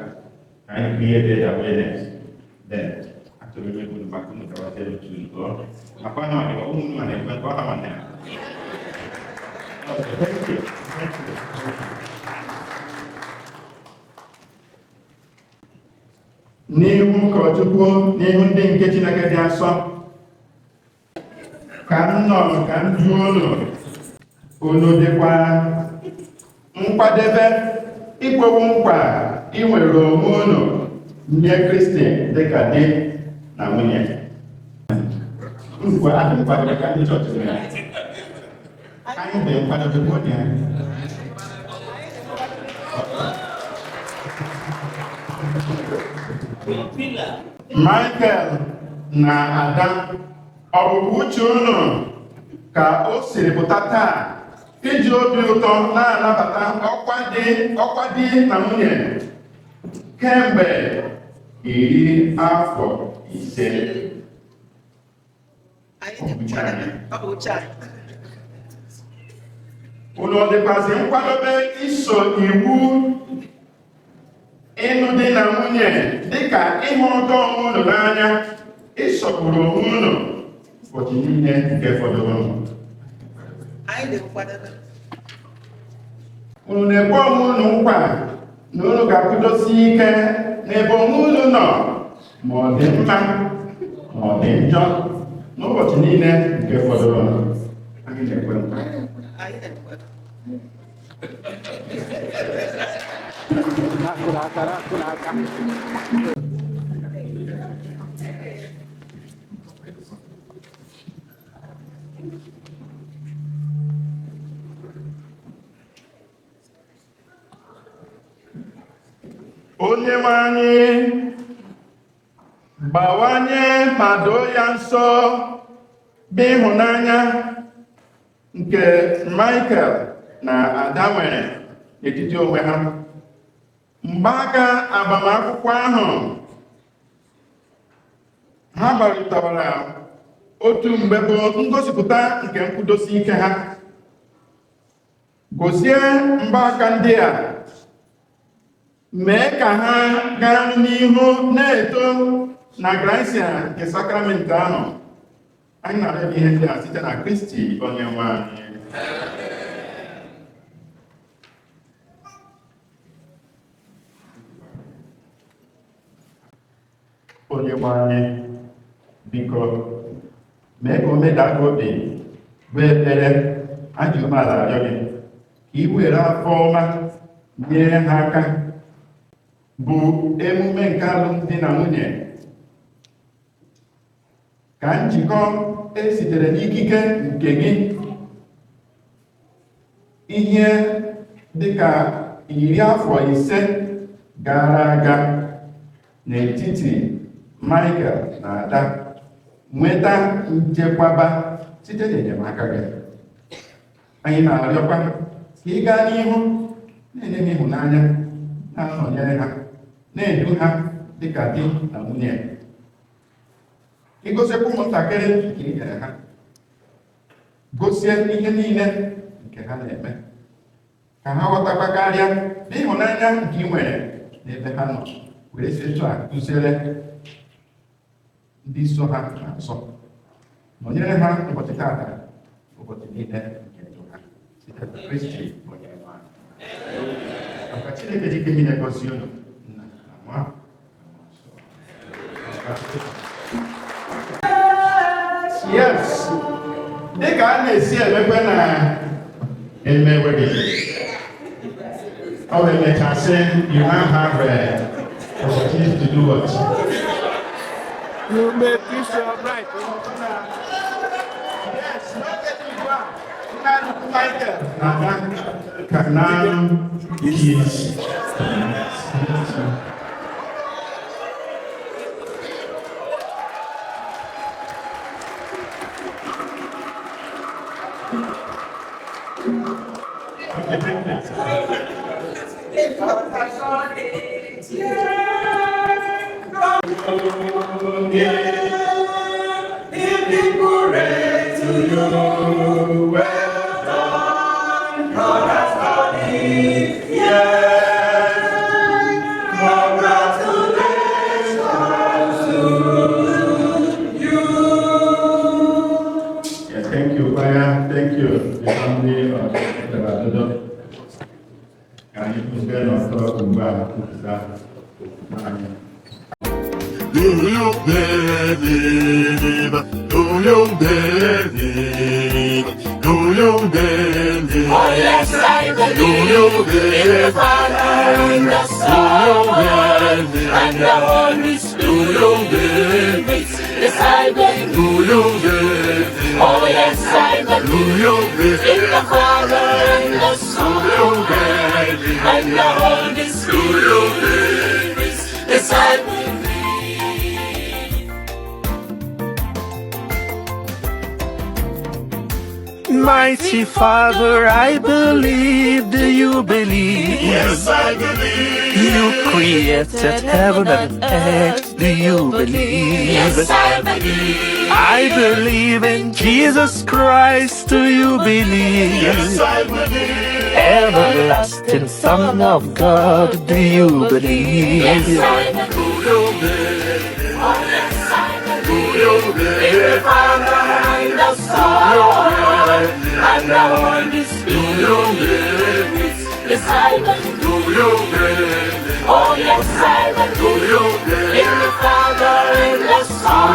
Ka anyị create the awareness. Then, achọrọ m ebe unu maka unu gawazie otu unu akwa na ụmụ unu na-ekwe nke ọha nwanne. Okay, thank you. Thank you. N'ihu ụkọchukwu, n'ihu ndị nke Chineke dị asọ, ka m nọ ka m jụọ unu, unu dịkwa nkwadebe ikwewu nkwa inwere onwe unu nye Kristi dịka di na nwunye? Nkwa adị nkwadebe ka ndị chọọchị mere. Anyị dị nkwadebe bụ onye anyị. Michael na Ada, ọ bụkwa uche unu ka o siri pụta taa iji obi ụtọ na-anabata ọkwa di na nwunye kemgbe 50? Anyị dị nkwadebe. Ọ bụ uche anyị. Unu ọ dịkwazị nkwadobe iso iwu ịnụ di na nwunye dịka ịhụrụta onwe unu n'anya, ịsọpụrụ onwe unu ụbọchị niile nke fọdụrụ? Anyị dị nkwadebe. Unu na-ekwe onwe unu nkwa na unu ga-akwụdosi ike n'ebe onwe unu nọ, ma ọ dị mma ma ọ dị njọ, n'ụbọchị niile nke fọdụrụ? Anyị na-ekwe nkwa. Anyị dị nkwadebe. Na-akụrụ aka, na-akụrụ aka. Onye nwe anyị gbawanye ma doo ya nsọ bụ ịhụnanya nke Michael na Ada nwere n'etiti onwe ha. Mgbaaka agbamakwụkwọ ahụ ha gbarịtara otu mgbe bụ ngosipụta nke nkwudosi ike ha. Gozie mgbaaka ndị a, mee ka ha gaa n'ihu na-eto na grasia nke sakramenti ahụ. Anyị na-arịọ ihe ndị a site na Kristi onye nwe anyị. Onye nwe anyị, biko mee ka o medaa gị obi bụ ekpere anyị ji umeala arịọ gị, ka i were afọ ọma nyere ha aka bụ emume nke alụmdi na nwunye, ka njikọ esitere n'ikike nke gị ihe dịka 50 gara aga n'etiti Michael na Ada nweta nchekwaba site n'enyemaka gị. Anyị na-arịọkwa ka ị gaa n'ihu na-enye ha ịhụnanya, na-anọnyere ha, na-edu ha dịka di na nwunye. Ịgosikwa ụmụntakịrị nke i nyere ha, gosie ihe niile nke ha na-eme, ka ha ghọtakwa karịa n'ịhụnanya nke ị nwere n'ebe ha nọ, were si etu a kụziere ndị so ha n'azụ. Nọnyere ha ụbọchị tata, ụbọchị niile nke ndụ ha, site na Kristi onye nwe anyị. Ka Chineke ji ike niile gọzie unu, Nna na Nwa na Mmụọ Nsọ. Yes, dịka a na-esi emekwe na eme wedding, ọ bụ emechasị, you now have opportunity to do what? You may kiss your bride. Yes, n'oge dị ugbu a, nna nnukwu Michael na Ada can now kiss. Okay, take this. Hooray to you. Well done, God has done it. Yes. Congratulations. Do you believe? Do you believe? Do you believe? Oh yes, I Do you believe in the believe? Father and the Son and the Holy Do you believe? Spirit. Yes, I believe. Do you believe? Oh yes, I Do believe you in believe? the Father and the Do you Son believe? and the Holy Do you Spirit. believe? Yes, I believe. Mighty Father, I believe, do you believe? Yes, I believe. You created heaven and earth, do you believe? Yes, I believe. I believe in Jesus Christ, do you believe? Yes, I believe. Everlasting Son of God, do you believe? Yes, I believe. Do you believe? Oh yes, I Do believe you in the believe? Father and the Son and the Holy Do you Spirit. believe? Yes, I believe. Do you believe? Oh yes, I Do you believe in believe? the Father and the Son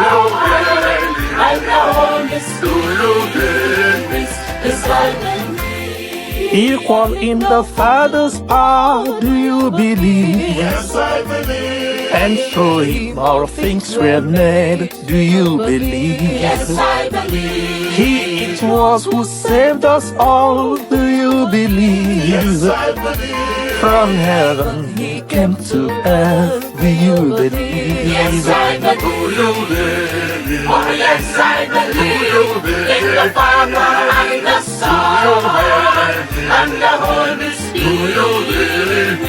and the Holy Do you Spirit. believe? Yes, I believe. Equal in the Father's power, do you believe? Yes, I believe. And through him all things were made, do you believe? Yes, I believe. He it was who saved us all, do you believe? Yes, I believe. From heaven he came to earth, do you believe? Yes, I Do believe. you believe? Oh yes, I believe in the Father and the Son and the Holy Spirit.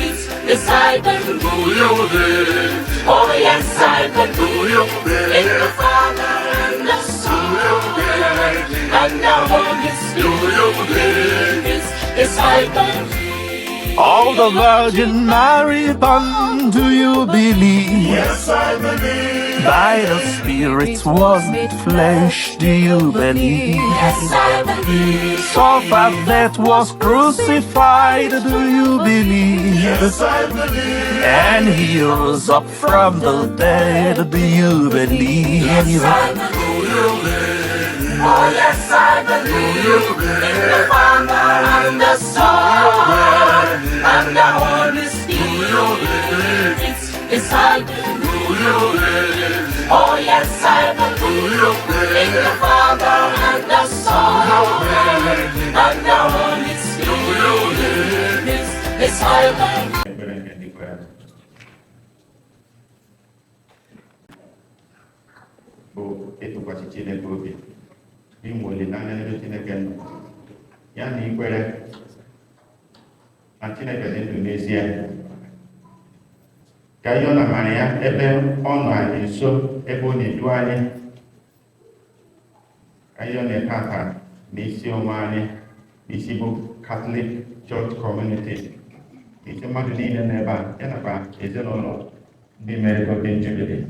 Yes, I believe. Do you believe? Oh yes, I Do believe you in the believe? Father and the Son and the Holy Spirit. Yes, I believe. All the Virgin Mary born, do you believe? Yes, I believe. By the Spirit was made flesh, do you believe? Yes, I believe. Suffered that was crucified, do you believe? Yes, I believe. And he rose up from the dead, do you believe? Yes, I believe. Do you believe? Oh yes, I believe in the Father and the Son and the Holy Spirit. Yes, I believe. Do you believe? Oh yes, I believe in the Father and the Son and the Holy Spirit. Yes, I believe. Ekpere nke ndị kwere. Bụ ịtụkwasị Chineke obi, inwe olileanya n'ebe Chineke nọ, ya na ikwere na Chineke dị ndụ n'ezie. Ka ihe ọ na-amara ya ebe ọ nọ anyị nso, ebe ọ na-edu anyị, ka ihe ọ na-ete aka n'isi onwe anyị, n'isi bụ Catholic Church Community, isi mmadụ niile nọ ebe a, ya nakwa ezinụlọ ndị mere Golden Jubilee.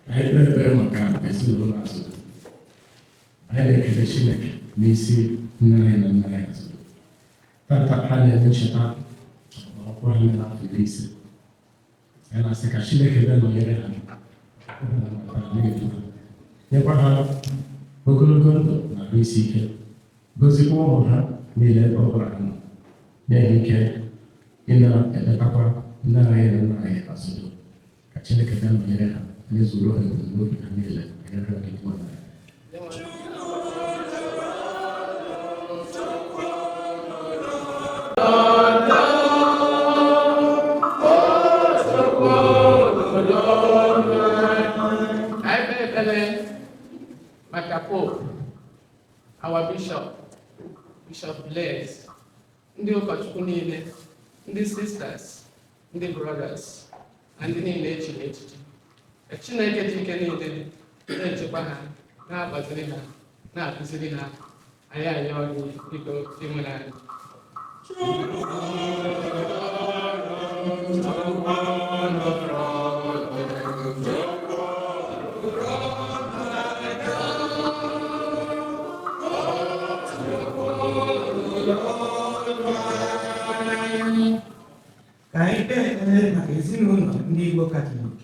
Anyị kpere ekpere maka ezinụlọ azụ. Anyị na-ekele Chineke n'isi nne anyị na nna anyị azụ. Tata ha na-eme ncheta agbamakwụkwọ ha mere afọ 50. Anyị na-asị ka Chineke bịa nọnyere ha, hụ ha na na-edu ha, nyekwa ha ogologo ndụ na ahụ isi ike, gọzikwa ụmụ ha niile ebe ọ bụla ha nọ, nye ha ike ị na-eletakwa nne anyị na nna anyị azụ. Ka Chineke bịa nọnyere ha, mezuoro ha ebumnobi ha niile. Anyị arịọ gị nwa na Anyị kpee ekpere maka Pope, our Bishop, Bishop Blaise, ndị ụkọchukwu niile, ndị sisters, ndị brothers, na ndị niile echiri echichi. Ka Chineke ji ike niile na-echekwa ha, na-agbaziri ha, na-akụziri ha. Anyị ayọọ gị, biko, Dinwenụ anyị. Ka anyị kpee ekpere maka ezinụlọ ndị Igbo Katọlik.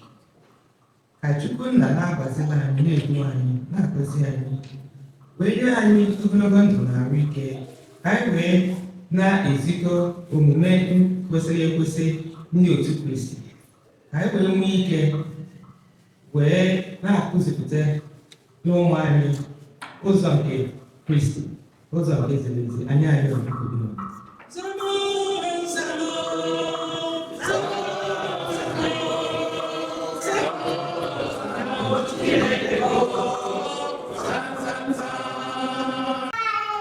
Ka Chukwu nna na-agbaziri anyị, na-edu anyị, na-agọzi anyị, wee nye anyị ogologo ndụ na arụ ike, ka anyị wee na-ezikọ omume kwesịrị ekwesị ndị otu Kristi, ka anyị wee nwee ike wee na-akụzipụta n'ụmụ anyị ụzọ nke Kristi, ụzọ nke ziri ezi. Anyị anyị ọbụbụ.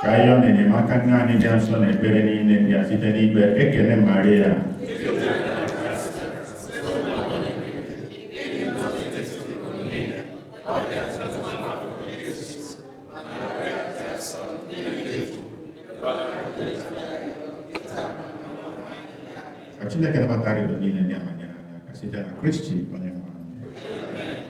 Ka anyị yọọ n'enyemaka nne anyị dị nsọ na ekpere niile ndị a site n'ikpe ekele Maria. Ka Chineke nabata arịrịọ niile ndị a ma nyere anyị aka site na Kristi onye nwe anyị.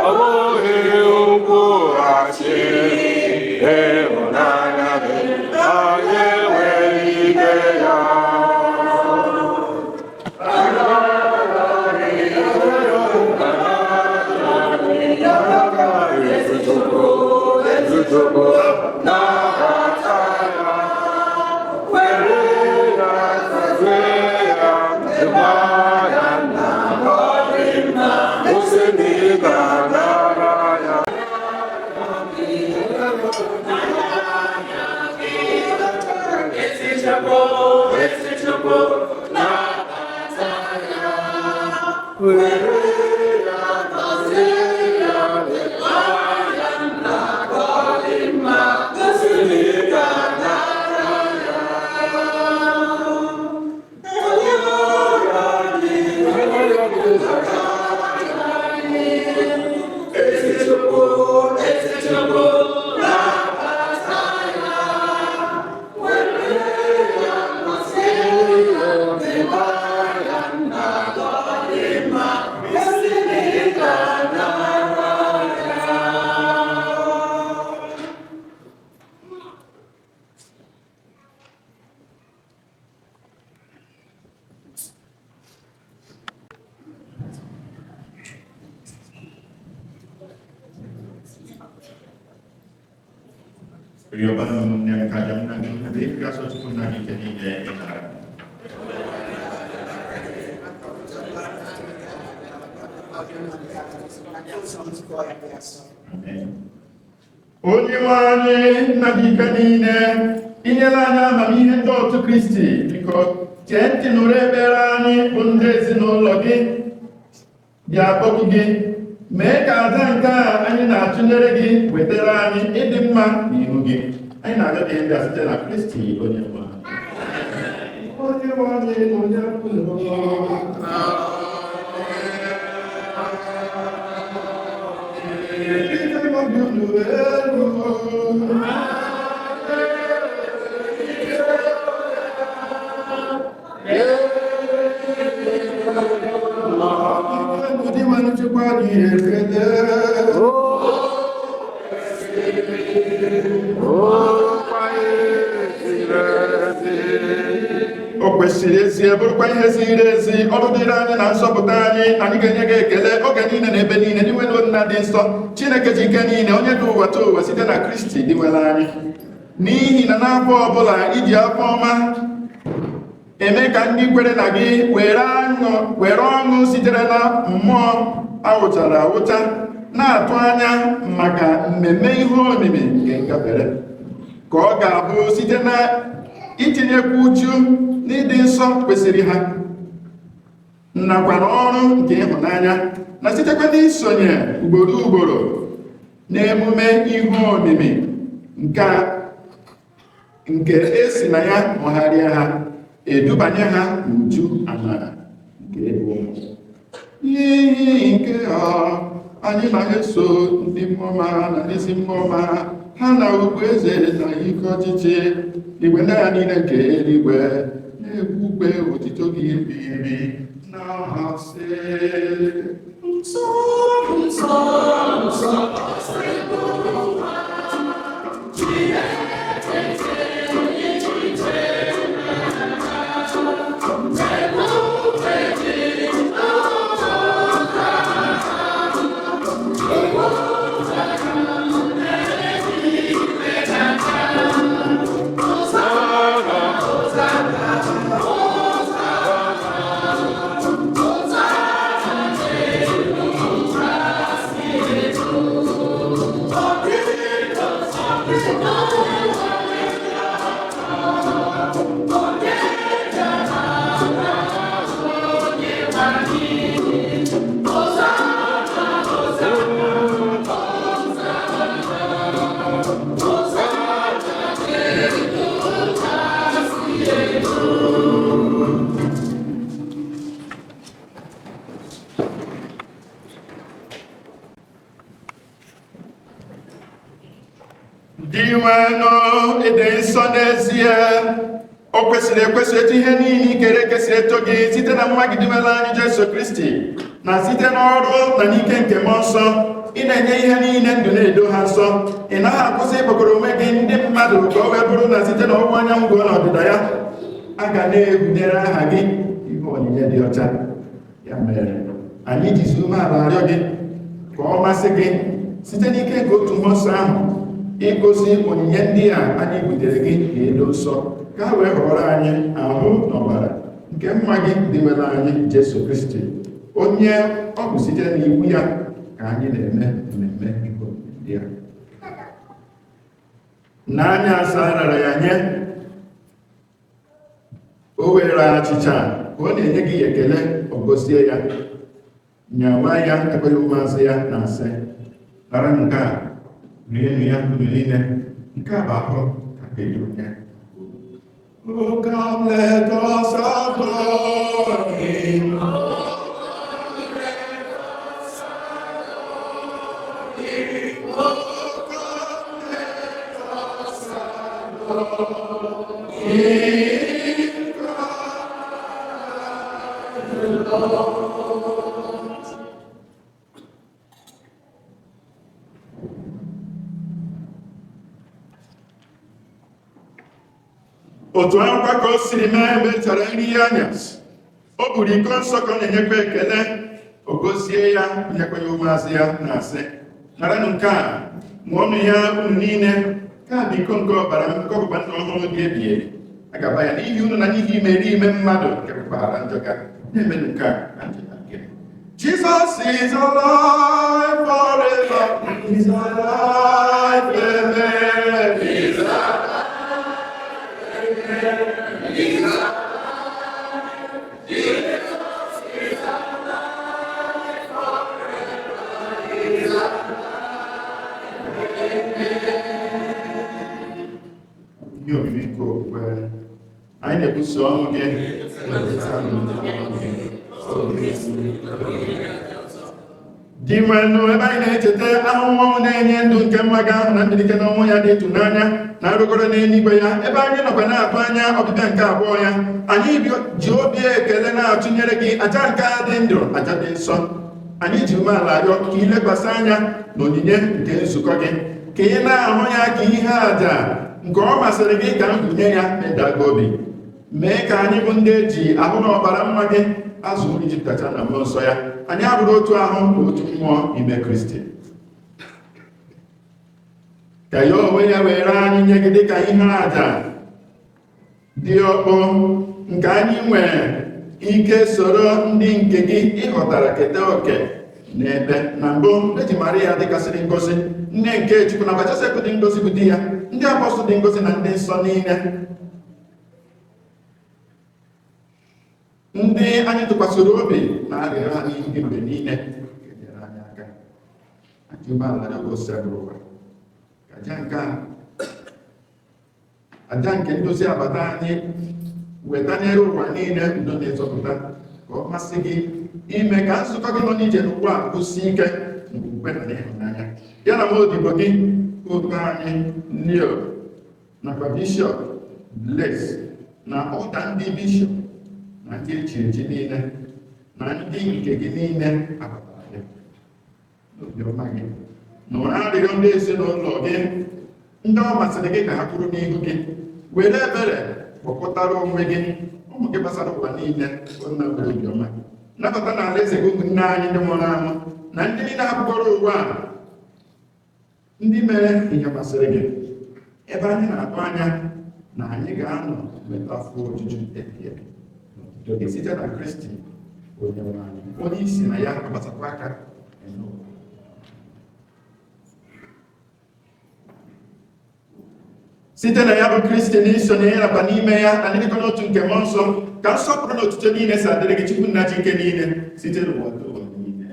Ọ bụghị nkwụghachi ịhụnanya gị, anyị enweghị ike ya. Chukwu nabata ya, were ya gọzie ya, dịkwa ya nna ka ọ dị mma, kwụsị na ị ga-anara ya. Rịọba ụmụnne m ka aja m na gị bụ ịbịa sọ Chukwu nna gị ike niile ị nara. Amen. Onye nwe anyị nna dị ike niile, inyela anyị amamihe ndị otu Kristi, biko chee ntị nụrụ ekpere anyị bụ ndị ezinụlọ gị bịa akpọku gị, mee ka aja nke a anyị na-achụnyere gị wetara anyị ịdị mma n'ihu gị. Anyị na-arịọ gị ndị a site na Kristi onye nwe anyị. Onye nwe anyị na onye unu. Elu. Ndị nwe nchekwa dị ekele. N'ezie, bụrụkwa ihe ziri ezi, ọrụ dịrị anyị na nzọpụta anyị, anyị ga-enye gị ekele oge niile na ebe niile, Dinwenụ Nna dị nsọ, Chineke ji ike niile, onye dị ụwa tụ ụwa site na Kristi Dinwenụ anyị. N'ihi na n'afọ ọbụla iji afọ ọma eme ka ndị kwere na gị were ọṅụ sitere na mmụọ awụchara awụcha na-atụ anya maka mmemme ihe omimi nke ngafere, ka ọ ga-abụ site na itinyekwu uchu n'ịdị nsọ kwesịrị ha nakwa n'ọrụ nke ịhụnanya, na sitekwa n'isonye ugboro ugboro n'emume ihe omimi nke esi na ya mụgharịa ha, edubanye ha n'uju amara nke ịbụ ụmụ. N'ihi nke a, anyị na-eso ndị mmụọ ọma na ndị isi mmụọ ọma ha na okpueze na ike ọchịchị igwe ndị agha niile nke eluigwe na-ekwu ukwe otito gị ebighị ebi na-asị: Nsọ, nsọ, nsọ, Dinwenụ, ịdị nsọ n'ezie. O kwesịrị ekwesị etu ihe niile ikere eke si eto gị site na nwa gị Dinwenụ anyị Jesu Kristi, na site n'ọrụ na n'ike nke mmụọ nsọ ị na-enye ihe niile ndụ na-edo ha nsọ. Ị naghị akwụsị ịkpọkọrọ onwe gị ndị mmadụ ka o wee bụrụ na site na ọwụwa anyanwụ ruo n'ọdịda ya a ga na-ebudere aha gị ihe onyinye dị ọcha. Ya mere anyị jizi umeala arịọ gị ka ọ masị gị site n'ike nke otu mmụọ nsọ ahụ igosi onyinye ndị a anyị butere gị ka edo nsọ, ka ha wee họrọ anyị ahụ na ọbara nke nwa gị Dinwenụ anyị Jesu Kristi, onye ọ bụ site n'iwu ya ka anyị na-eme mmemme ihe onyinye ndị a. N'anya asaa rara ya nye, o were achịcha ka ọ na-enye gị ekele, ọ gọzie ya, nyawa ya, ekweghị ụmụazụ ya, na-asị: nara nke a, rienụ ya unu niile, nke a bụ ahụ ka ga-eji onye. O come, let us adore him. O come, let us adore him. Christ the Lord. Otu akwụkwọ ka o siri mee, mgbe e chọrọ nri ya anyasị, o buru iko nsọ ka ọ na-enyekwa ekele, o gozie ya, nyekwa ya ụmụazụ ya, na-asị: naranụ nke a, ṅụọnụ ya unu niile, nke a bụ iko nke ọbara m nke ọgbụgba ndụ ọhụrụ dị ebighị ebi, a ga-aba ya n'ihi unu na n'ihi imeri ime mmadụ nke gbaghara njọ ga na-emenụ nke a na ncheta nke m. Jesus is alive forever. He's alive, amen. He's alive. He's alive. Jesus is alive forever. He's alive. Amen. Ihe omimi nke okwukwe. Anyị na-ekwusa ọnwụ gị. Dinwenụ, ebe anyị na-echeta ahụhụ ọnwụ na-enye ndụ nke nwa gị ahụ na mbilite n'ọnwụ ya dị ịtụnanya na nrịgoro n'eluigwe ya, ebe anyị nọkwa na-atụ anya ọbịbịa nke abụọ ya, anyị ji obi ekele na-atụnyere gị aja nke a dị ndụ, aja dị nsọ. Anyị ji umeala arịọ ka ị lekwasị anya na onyinye nke nzukọ gị, ka ị na-ahụ ya ka ihe aja nke ọ masịrị gị ka mbunye ya meda gị obi. Mee ka anyị bụ ndị eji ahụ na ọbara nwa gị azụ ijupụtacha na mmụọ nsọ ya, anyị abụrụ otu ahụ na otu mmụọ ime Kristi. Ka ya onwe ya were anyị nye gị dịka ihe àjà dị ọkpọ nke anyị nwere ike soro ndị nke gị ịghọtara keta oke n'ebe na mbụ eji Maria dịkasịrị ngozi, nne nke Chukwu, na Josef dị ngozi bụ di ya, ndị apọstụl dị ngozi na ndị nsọ niile, ndị anyị tụkwasịrị obi na arịrịọ ha n'ihu gị mgbe niile. Ka enyere anyị aka aja umeala rịọ Osebụrụwa ka aja nke a, aja nke ndozi agbata anyị, wetanyere ụwa niile udo na ịzọpụta. Ka ọ masị gị ime ka nzukọ gị nọ n'ije n'ugbu a kwụsie ike n'okwukwe na n'ịhụnanya ya, na nwa odibo gị, Pope anyị Leo, nakwa Bishọp Blaise na ọda ndị bishọp na ndị echi echi niile na ndị nke gị niile abatara gị n'obiọma gị. Nụrụ arịrịọ ndị ezinụlọ gị, ndị ọ masịrị gị ka ha kwuru n'ihu gị. Were ebere kpọkọtara onwe gị ụmụ gị gbasara ụwa niile. Nna nwere obiọma, nabata n'ala eze gị ụmụnne anyị ndị nwụrụ anwụ na ndị niile hapụkwara ụwa a, ndị mere ihe masịrị gị, ebe anyị na-atụ anya na anyị ga-anọ nweta afọ ojuju ebighị ebi n'otuto gị, site na Kristi onye nwe anyị, onye isi na ya agbasakwa aka eme ụwa. Site na ya bụ Kristi, na iso na ya nakwa n'ime ya na n'ịdịkọ n'otu nke mmụọ nsọ, ka nsọpụrụ na otuto niile si adịrị gị, Chukwu Nna ji ike niile, site n'ụwa ruo ụwa niile.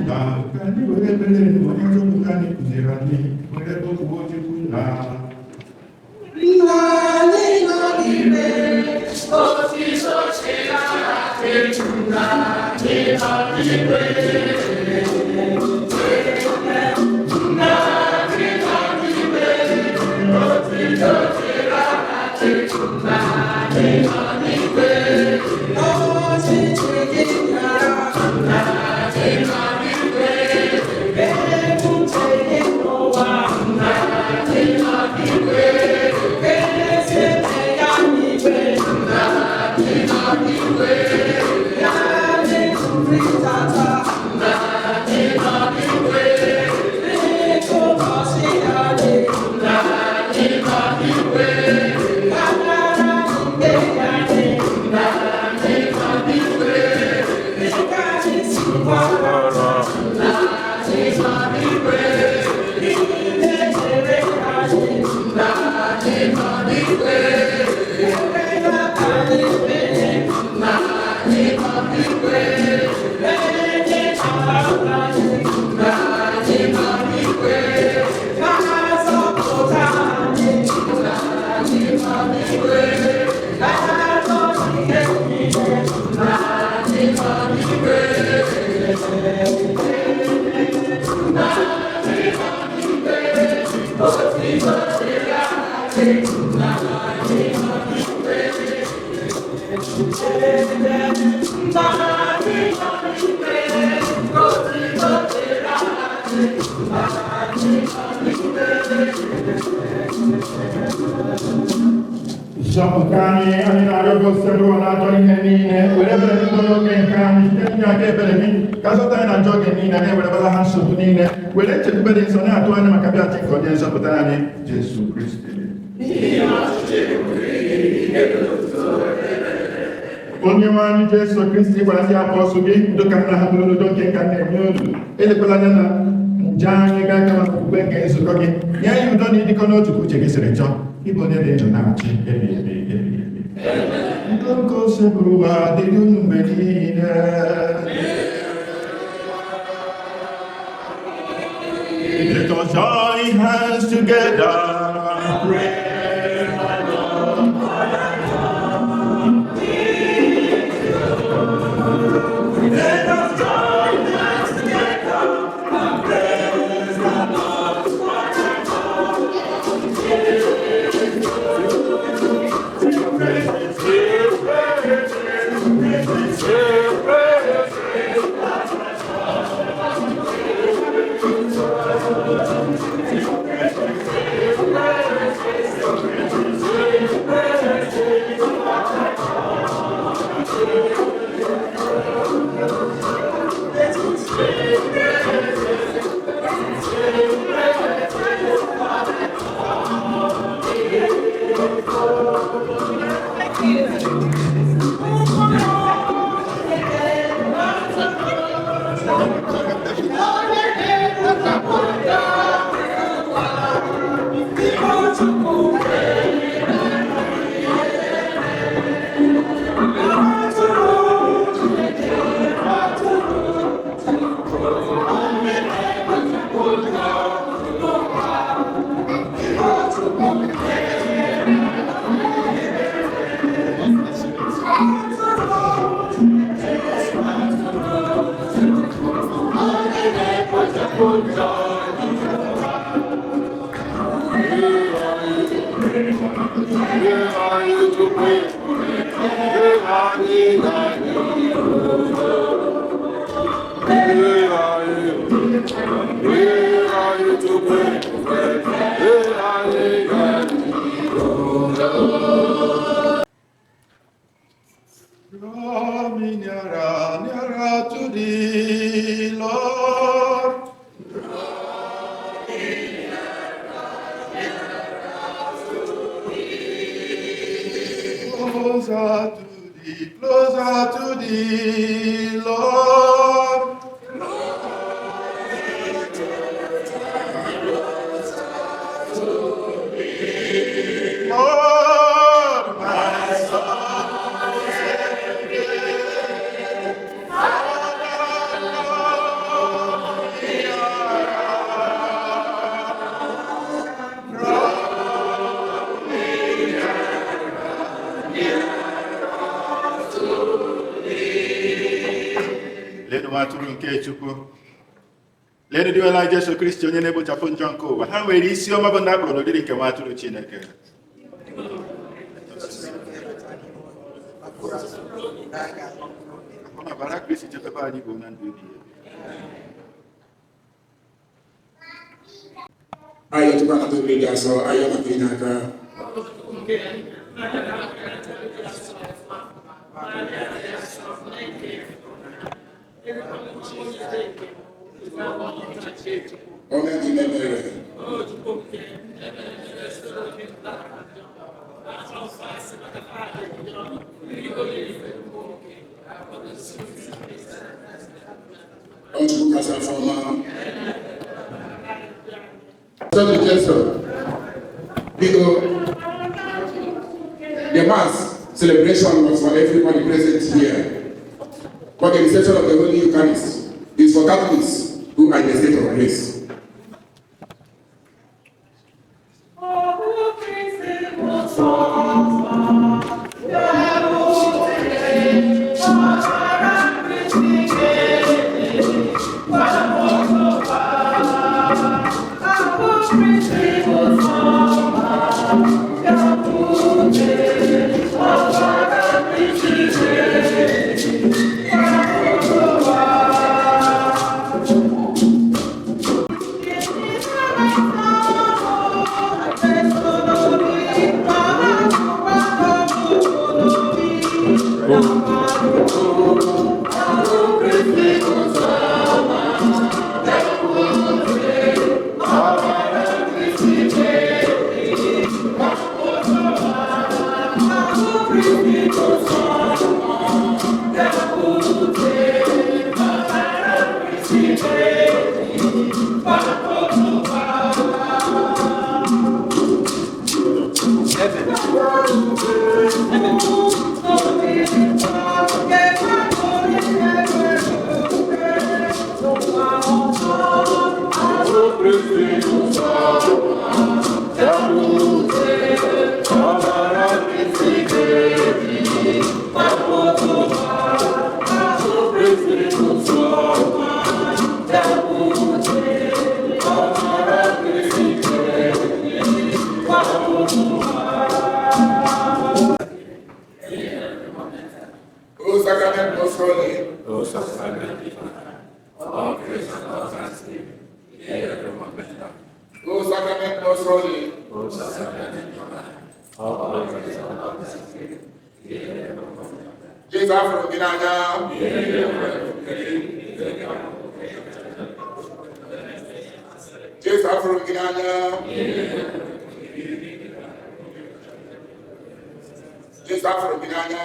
Ka anyị were ebere onye nzọpụta anyị kụziri anyị were kpọkuo Chukwu na Nna anyị nọ n'ime, otuto Chineke nna anyị nọ n'igwe. Nna anyị nọ n'igwe, otuto Chineke nna anyị nọ n'igwe. Ọchịchị gị bịara, nna anyị nọ n'igwe. Ebute gị n'ụwa, nna anyị nọ n'igwe. Eze ya n'igwe, nna anyị nọ n'igwe. Ya na-ebuli tata, nna anyị nọ n'igwe. Biko gọzie anyị, nna anyị nọ n'igwe. Gbaghara ikpe anyị, nna anyị nọ n'igwe. Dịka anyị si gbaghara, nna anyị nọ n'igwe. Ihe anyị, nna anyị nọ n'igwe. Ekwela ka anyị mehie, nna anyị nọ n'igwe. Enyechala anyị, nna anyị nọ n'igwe. Ka ha zọpụta anyị, nna anyị nọ n'igwe. Ka ha gọzie ihe, nna anyị nọ n'igwe. Nna anyị nọ n'igwe, otuto dịrị anyị, nna anyị nọ n'igwe. Nna anyị nọ n'igwe, otuto dịrị anyị, nna anyị nọ n'igwe. Zọpụta anyị, anyị na-arịọ gị, Osebụrụwa, na-ajọ ihe niile. Were ebere gị gọzie oge nke anyị site n'inye aka ebere gị, ka zọta anyị na njọ oge niile, anyị ewerebala ha nsogbu niile, were nchekwube dị nsọ na-atụ anya maka bịachi nke onye nzọpụta anyị, Jesu Kristi. Onye nwe anyị Jesu Kristi gwara ndị apọstụl gị, "Udo ka nna ha bụrụ, n'udo nke nka na-enye unu." Elekwala anya na nje anyị gaa, kama okwukwe nke nzukọ gị, nye anyị udo na ịdịkọ n'otu ka uche gị siri chọọ. Ịbụ onye dị ndụ na-achị ebighị ebi ebighị ebi. Udo nke Osebụrụwa dịrị unu mgbe niile. Let us join hands together. Pray. Draw me nearer, nearer to thee, Lord. Closer to thee, closer to thee, Lord. Lord, my soul Leenụ nwa atụrụ nke Chukwu. Leenụ dịwela Jesu Kristi onye na-egbochapụ njọ nke ụwa. Ha nwere isi ọma bụ ndị a kpọrọ n'ụdịdị nke nwa atụrụ Chineke. Ọ na-abara Kristi chekwa anyị bụ na ndụ ebighị ebi. Ayọ̀ tupu anata obi dị asọ, ayọ̀ maka inye aka. Onye dị ime mere. Ọ Chukwu kasị afọ ọma. Sọdụ Jesu, biko, the mass celebration was for everybody present here. But the reception of the Holy Eucharist is for Catholics who are in the state of grace. O sacrament most holy. O sacrament divine, all grace and all thanksgiving, in every moment of O sacrament most holy. O sacrament divine, all grace and all thanksgiving, in every moment of Jesu afụrụ gị n'anya. Jesu afụrụ gị n'anya. Jesu afụrụ gị n'anya.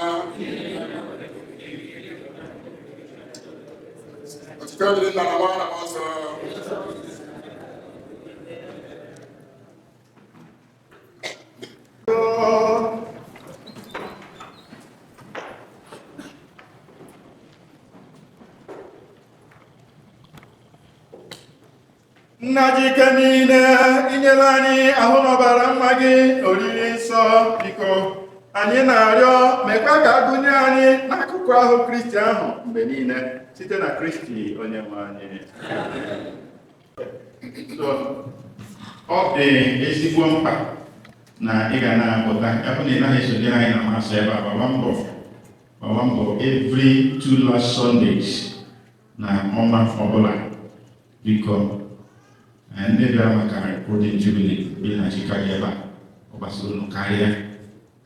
Otito dịrị Nna na Nwa na Mmụọ Nsọ. Nna jike niile inyela anyị ahụ n'ọbara nwa gị oriri nsọ. Biko, anyị na-arịọ, mekwa ka agụnye anyị n'akụkụ ahụ Kristi ahụ mgbe niile site na Kristi onye nwe anyị. So ọ dị ezigbo mkpa na ị ga na-apụta. Ya bụ na ị naghị esonyere anyị na Mass ebe a, gbawa mbọ, gbawa mbọ every two last Sundays na ọnwa ọbụla. Biko, ndị bịara maka Golden Jubilee bi na Chicago ebe a, ọ gbasara unu karịa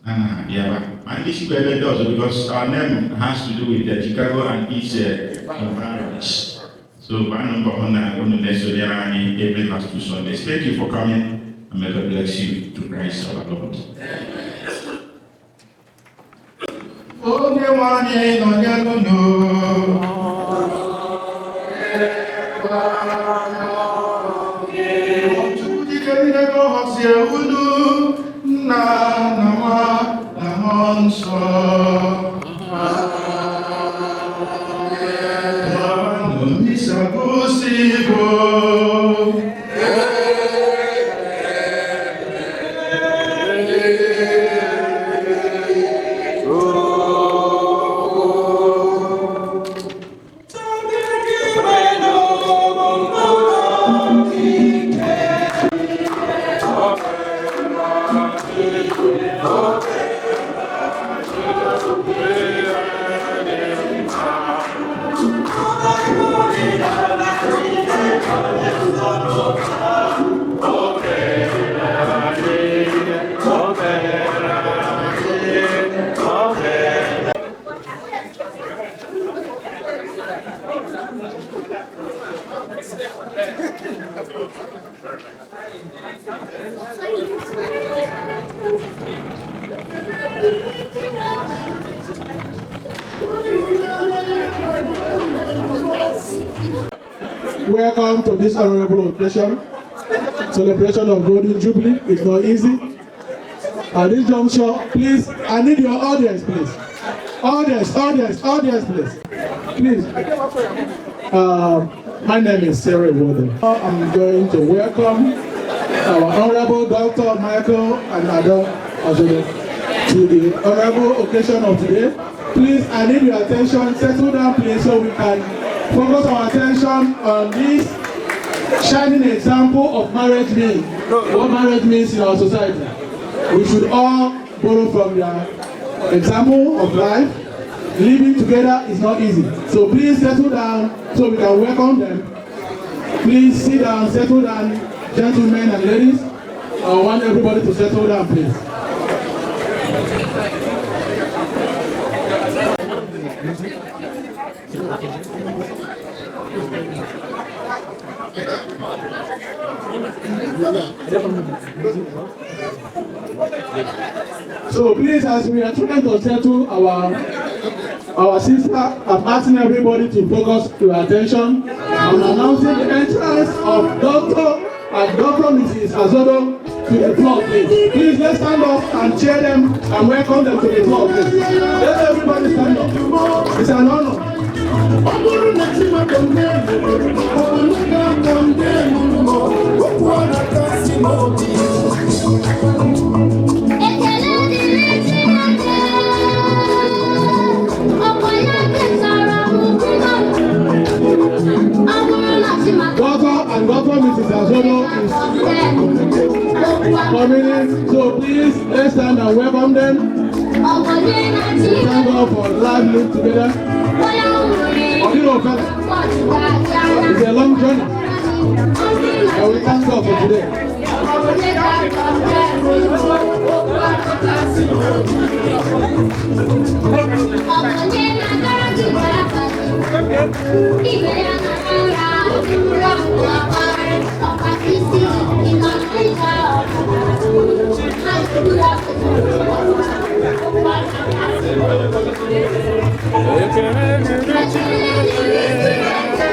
anaghị abịa ebe a, ma ndị sikwa ebe ndị ọzọ, because our name has to do with the Chicago and its environments. So gbanụ mbọ hụ na unu na-esonyere anyị every last two Sundays. Thank you for coming and may God bless you to Christ our Lord. Onye nwe anyị nọnyere unu. Chukwu dike niile gọzie unu, Nna na Nwa na Mmụọ Nsọ. Lawanụ, misa gwụsịgo. Welcome to this honorable occasion. Celebration of Golden Jubilee is not easy. At this juncture, please, I need your audience, please. Audience, audience, audience, please. Please. My name is Sarah Warden. I'm going to welcome our Honorable Dr. Michael and Ada Azodo to the honorable occasion of today. Please, I need your attention. Settle down, please, so we can focus our attention on this shining example of marriage means. What marriage means in our society. We should all borrow from their example of life. Living together is not easy. So please settle down so we can welcome them. Please sit down, settle down, gentlemen and ladies. I want everybody to settle down, please. So please, as we are trying to settle our sister, I'm asking everybody to focus your attention. I'm announcing the entrance of Dr. and Dr. Mrs. Azodo to the floor, please. Please, let's stand up and cheer them and welcome them to the floor, please. Let everybody stand up. It's an honor. Ọ bụrụ na Chineke mee, ọ bụrụ na ndị okwu ọ na-akasị m obi. Ekele dịrị Chineke, ọkwa ya kesara m ugwu. Ọ bụrụ na Chineke Doctor and Dr. Mrs. Azodo is coming in. So please, let's stand and welcome them. Ọ bụ onye na-achị. We thank God for life lived together. Onye nwere Odilo fella, it's a long journey. And we thank God for today. Ọ bụ onye ga-akọ. Ọ bụ onye na-agara gị ibe ya na-ara ụra ọkwa isi ịnọ n'ịga. Ekele dịrị Chineke.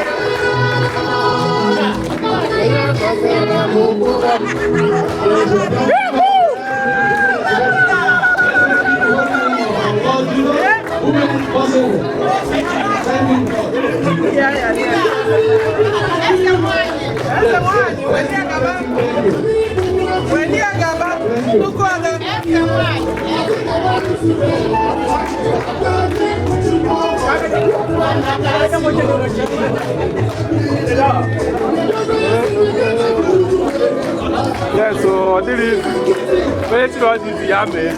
Yes, so ọ dịrị izu. Onye chiri ọjị izu ya mee.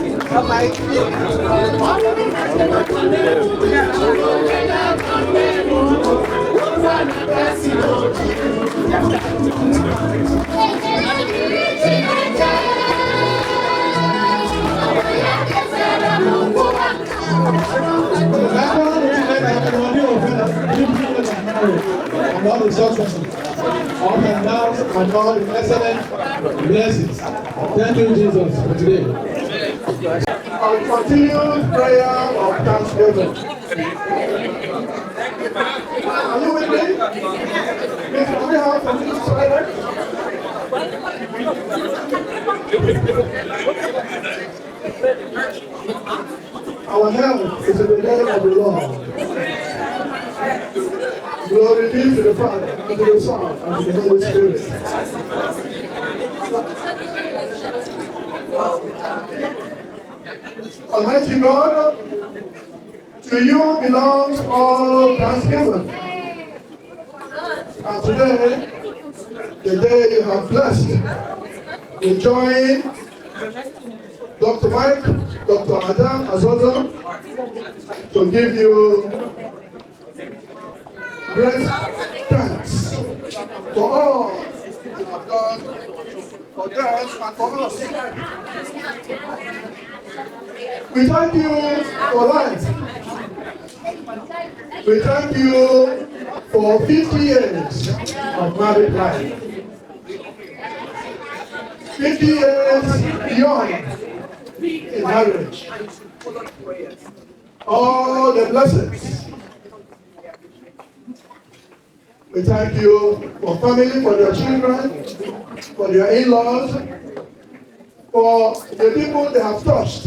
And all the successes, all the downs and all the excellent blessings. Thank you, Jesus, for today. Our continued prayer of thanksgiving. Are you with me? Please, can we have continued silence? Our help is in the name of the Lord. Glory be to the Father, and to the Son, and to the Holy Spirit. Almighty God, to you belongs all thanksgiving. And today, the day you have blessed, we join Dr. Mike, Dr. Adam Azozo to give you great thanks for all you have done for them and for us. We thank you for life. We thank you for 50 years of married life. 50 years beyond in marriage. All the blessings. We thank you for family, for your children, for your in-laws, for the people they have touched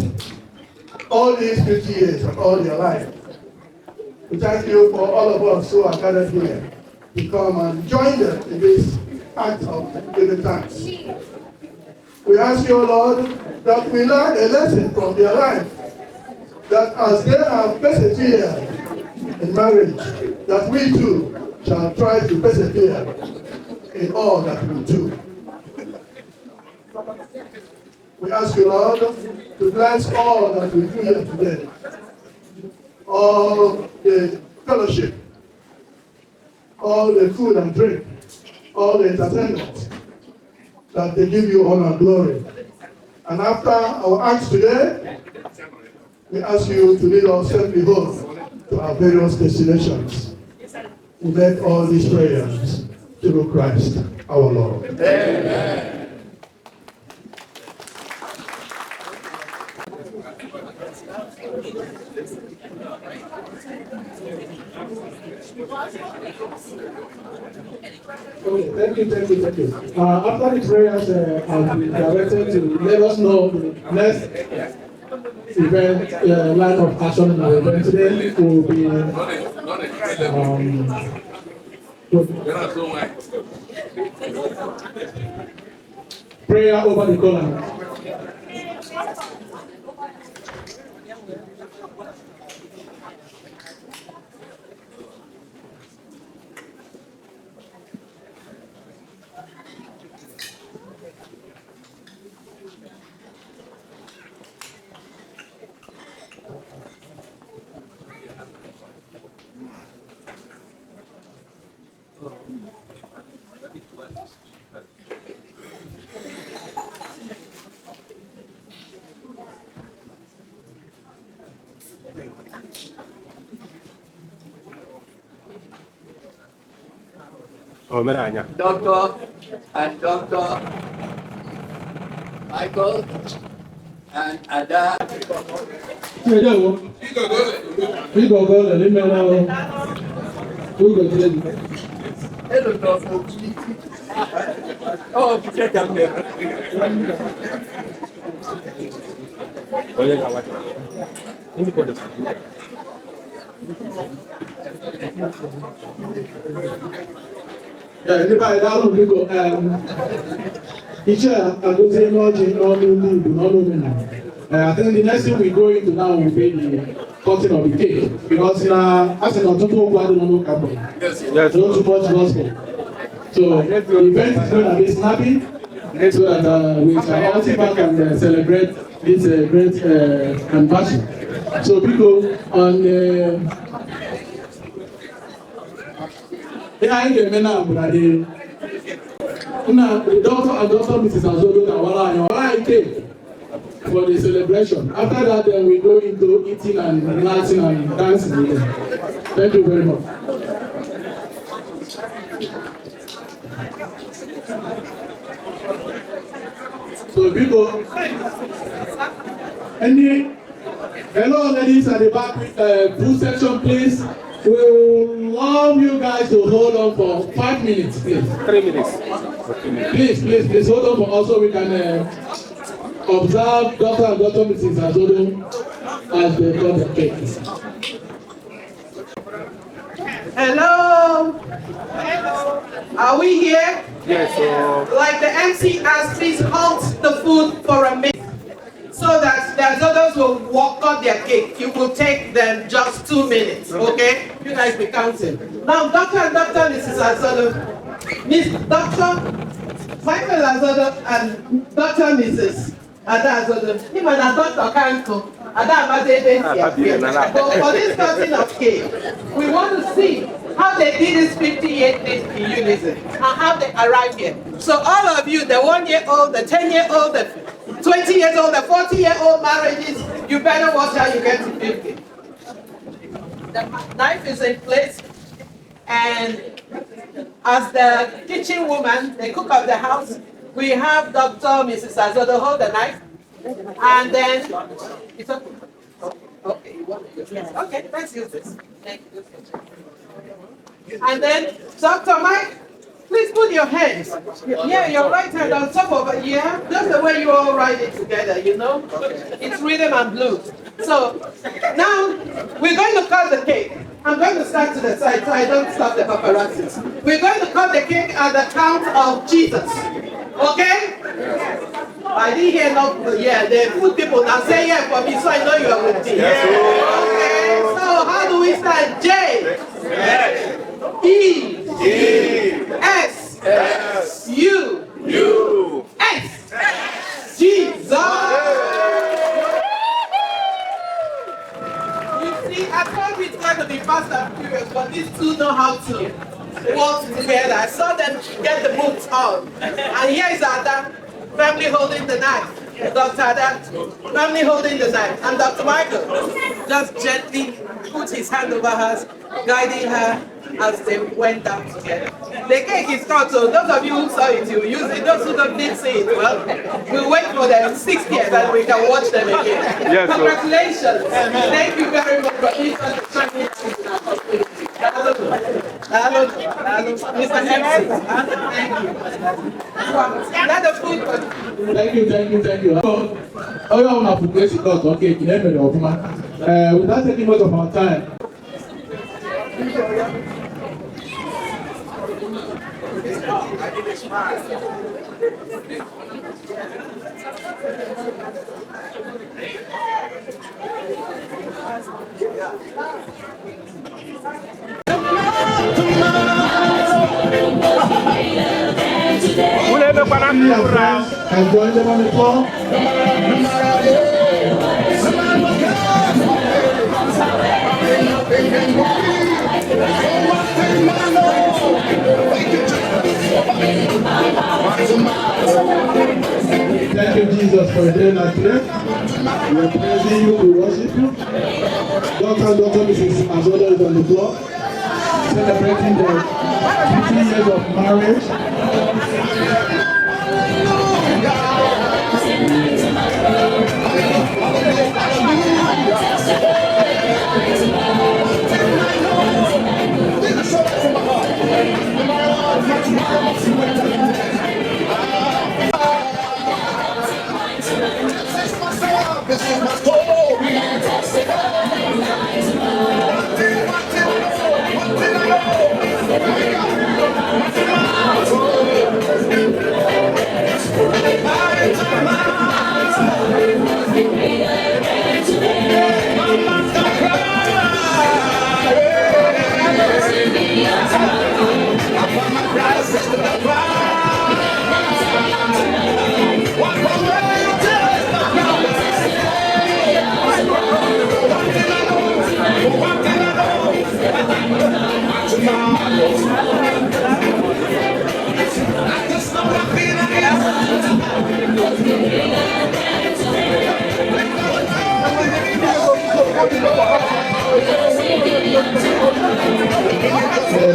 all these 50 years of all their life. We thank you for all of us who are gathered here to come and join them in this act of giving thanks. We ask you, Lord, that we learn a lesson from their life, that as they have persevered in marriage, that we too shall try to persevere in all that we do. We ask you, Lord, to bless all that we do here today, all the fellowship, all the food and drink, all the entertainment, that they give you honor and glory. And after our acts today, we ask you to lead us safely home to our various destinations. We make all these prayers through Christ our Lord. Amen. Okay, thank you, thank you, thank you. After the prayers, I'll be directed to let us know the next event, line of action in our event today will be prayer over the kola. Omenanya. Doctor and Dr. Michael and Ada. Ndewo. Igogo le n'ime na o. Ugo jide gị. Hello, Dr. Oh, check out there. Onye ga-awacha. Ndị kọdụ. Ya, ndị be anyị daalụ biko iche a agọzie n'ọjị n'ọnụ ndị Igbo n'ọnụ omenala. I think the next thing we go into now will be the cutting of the cake, because na asị na ọtụtụ okwu adịghị n'ụka mgbe. Yes. No too much gospel. So the event is going to be snappy, so that we can all sit back and celebrate this great anniversary. So biko on ihe anyị ga-eme na bụ na the doctor and Doctor Mrs. Azodo ga-awara anyị ọra anyị cake for the celebration. After that, then we go into eating and relaxing and dancing again. Thank you very much. So biko, any hello ladies at the back, blue section, please. We will love you guys to hold on for 5 minutes, please. 3 minutes. Please, please, please hold on for us so we can observe Dr. and Dr. Mrs. Azodo as they cut the cake. Hello. Hello. Are we here? Yes. Like the MC asked, please halt the food for a minute so that the Azodos will walk up their cake. It will take them just 2 minutes, okay? You guys be counting. Now, Dr. and Dr. Mrs. Azodo, Miss Dr. Michael Azodo and Dr. Mrs. Ada Azodo, him and Dr. Kanko, Ada Amade. But for this cutting of cake, we want to see how they did this 58 days in unison and how they arrived here. So all of you, the 1-year-old, the 10-year-old, the 20 years old, the 40-year-old marriages, you better watch how you get to 50. The knife is in place, and as the kitchen woman, the cook of the house, we have Dr. Mrs. Azodo hold the knife, and then it's okay. Okay, you want to use this? Okay, let's use this. Thank you. And then Dr. Mike, please put your hands, yeah, your right hand on top of it, yeah, just the way you all write it together, you know? It's rhythm and blues. So now we're going to cut the cake. I'm going to stand to the side so I don't stop the paparazzi. We're going to cut the cake at the count of Jesus. Okay? I didn't hear no, yeah, the food people now say yeah for me so I know you are with me. Yes. Okay, so how do we start? J E S S U U S Jesus. You see, I thought it's going to be fast and furious, but these two know how to work together. I saw them get the boots on. And here is Ada, family holding the knife. Dr. Ada, family holding the knife. And Dr. Michael just gently put his hand over hers, guiding her as they went down together. The cake is cut, so those of you who saw it, you use it. Those who didn't see it, well, we'll wait for the 60th and we can watch them again. Yes, congratulations. Sir. Thank you very much for being such a shining light in our community. Hello, Mr. MC. Thank you. Let the food continue. Thank you, thank you, thank you. Okay, without taking much of our time. And join them on the floor. Thank you, Jesus, for a day like today. We are praising you, we worship you. Dr. and Dr. Mrs. Azodo is on the floor, celebrating the 50 years of marriage.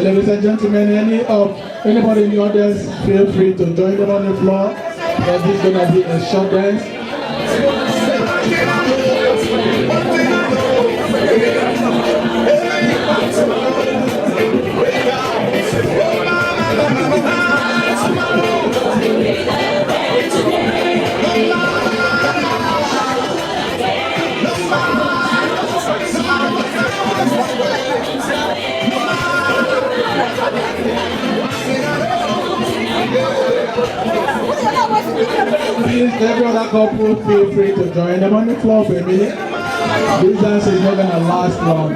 Ladies and gentlemen, anybody in the audience, feel free to join them on the floor. This is gonna be a short dance. Please, every other couple, feel free to join them on the floor for a minute. This dance is not gonna last long.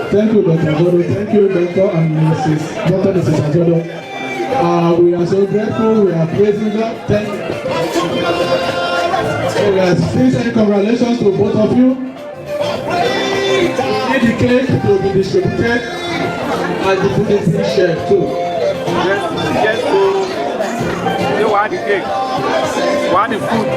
Thank you, Dr. Azodo. Thank you, Dr. and Mrs. Dr. and Mrs. Azodo. We are so grateful. We are praising God. Thank you. So we are saying congratulations to both of you. We need the cake to be distributed and the food is shared too. Yes, you want the cake, want the food.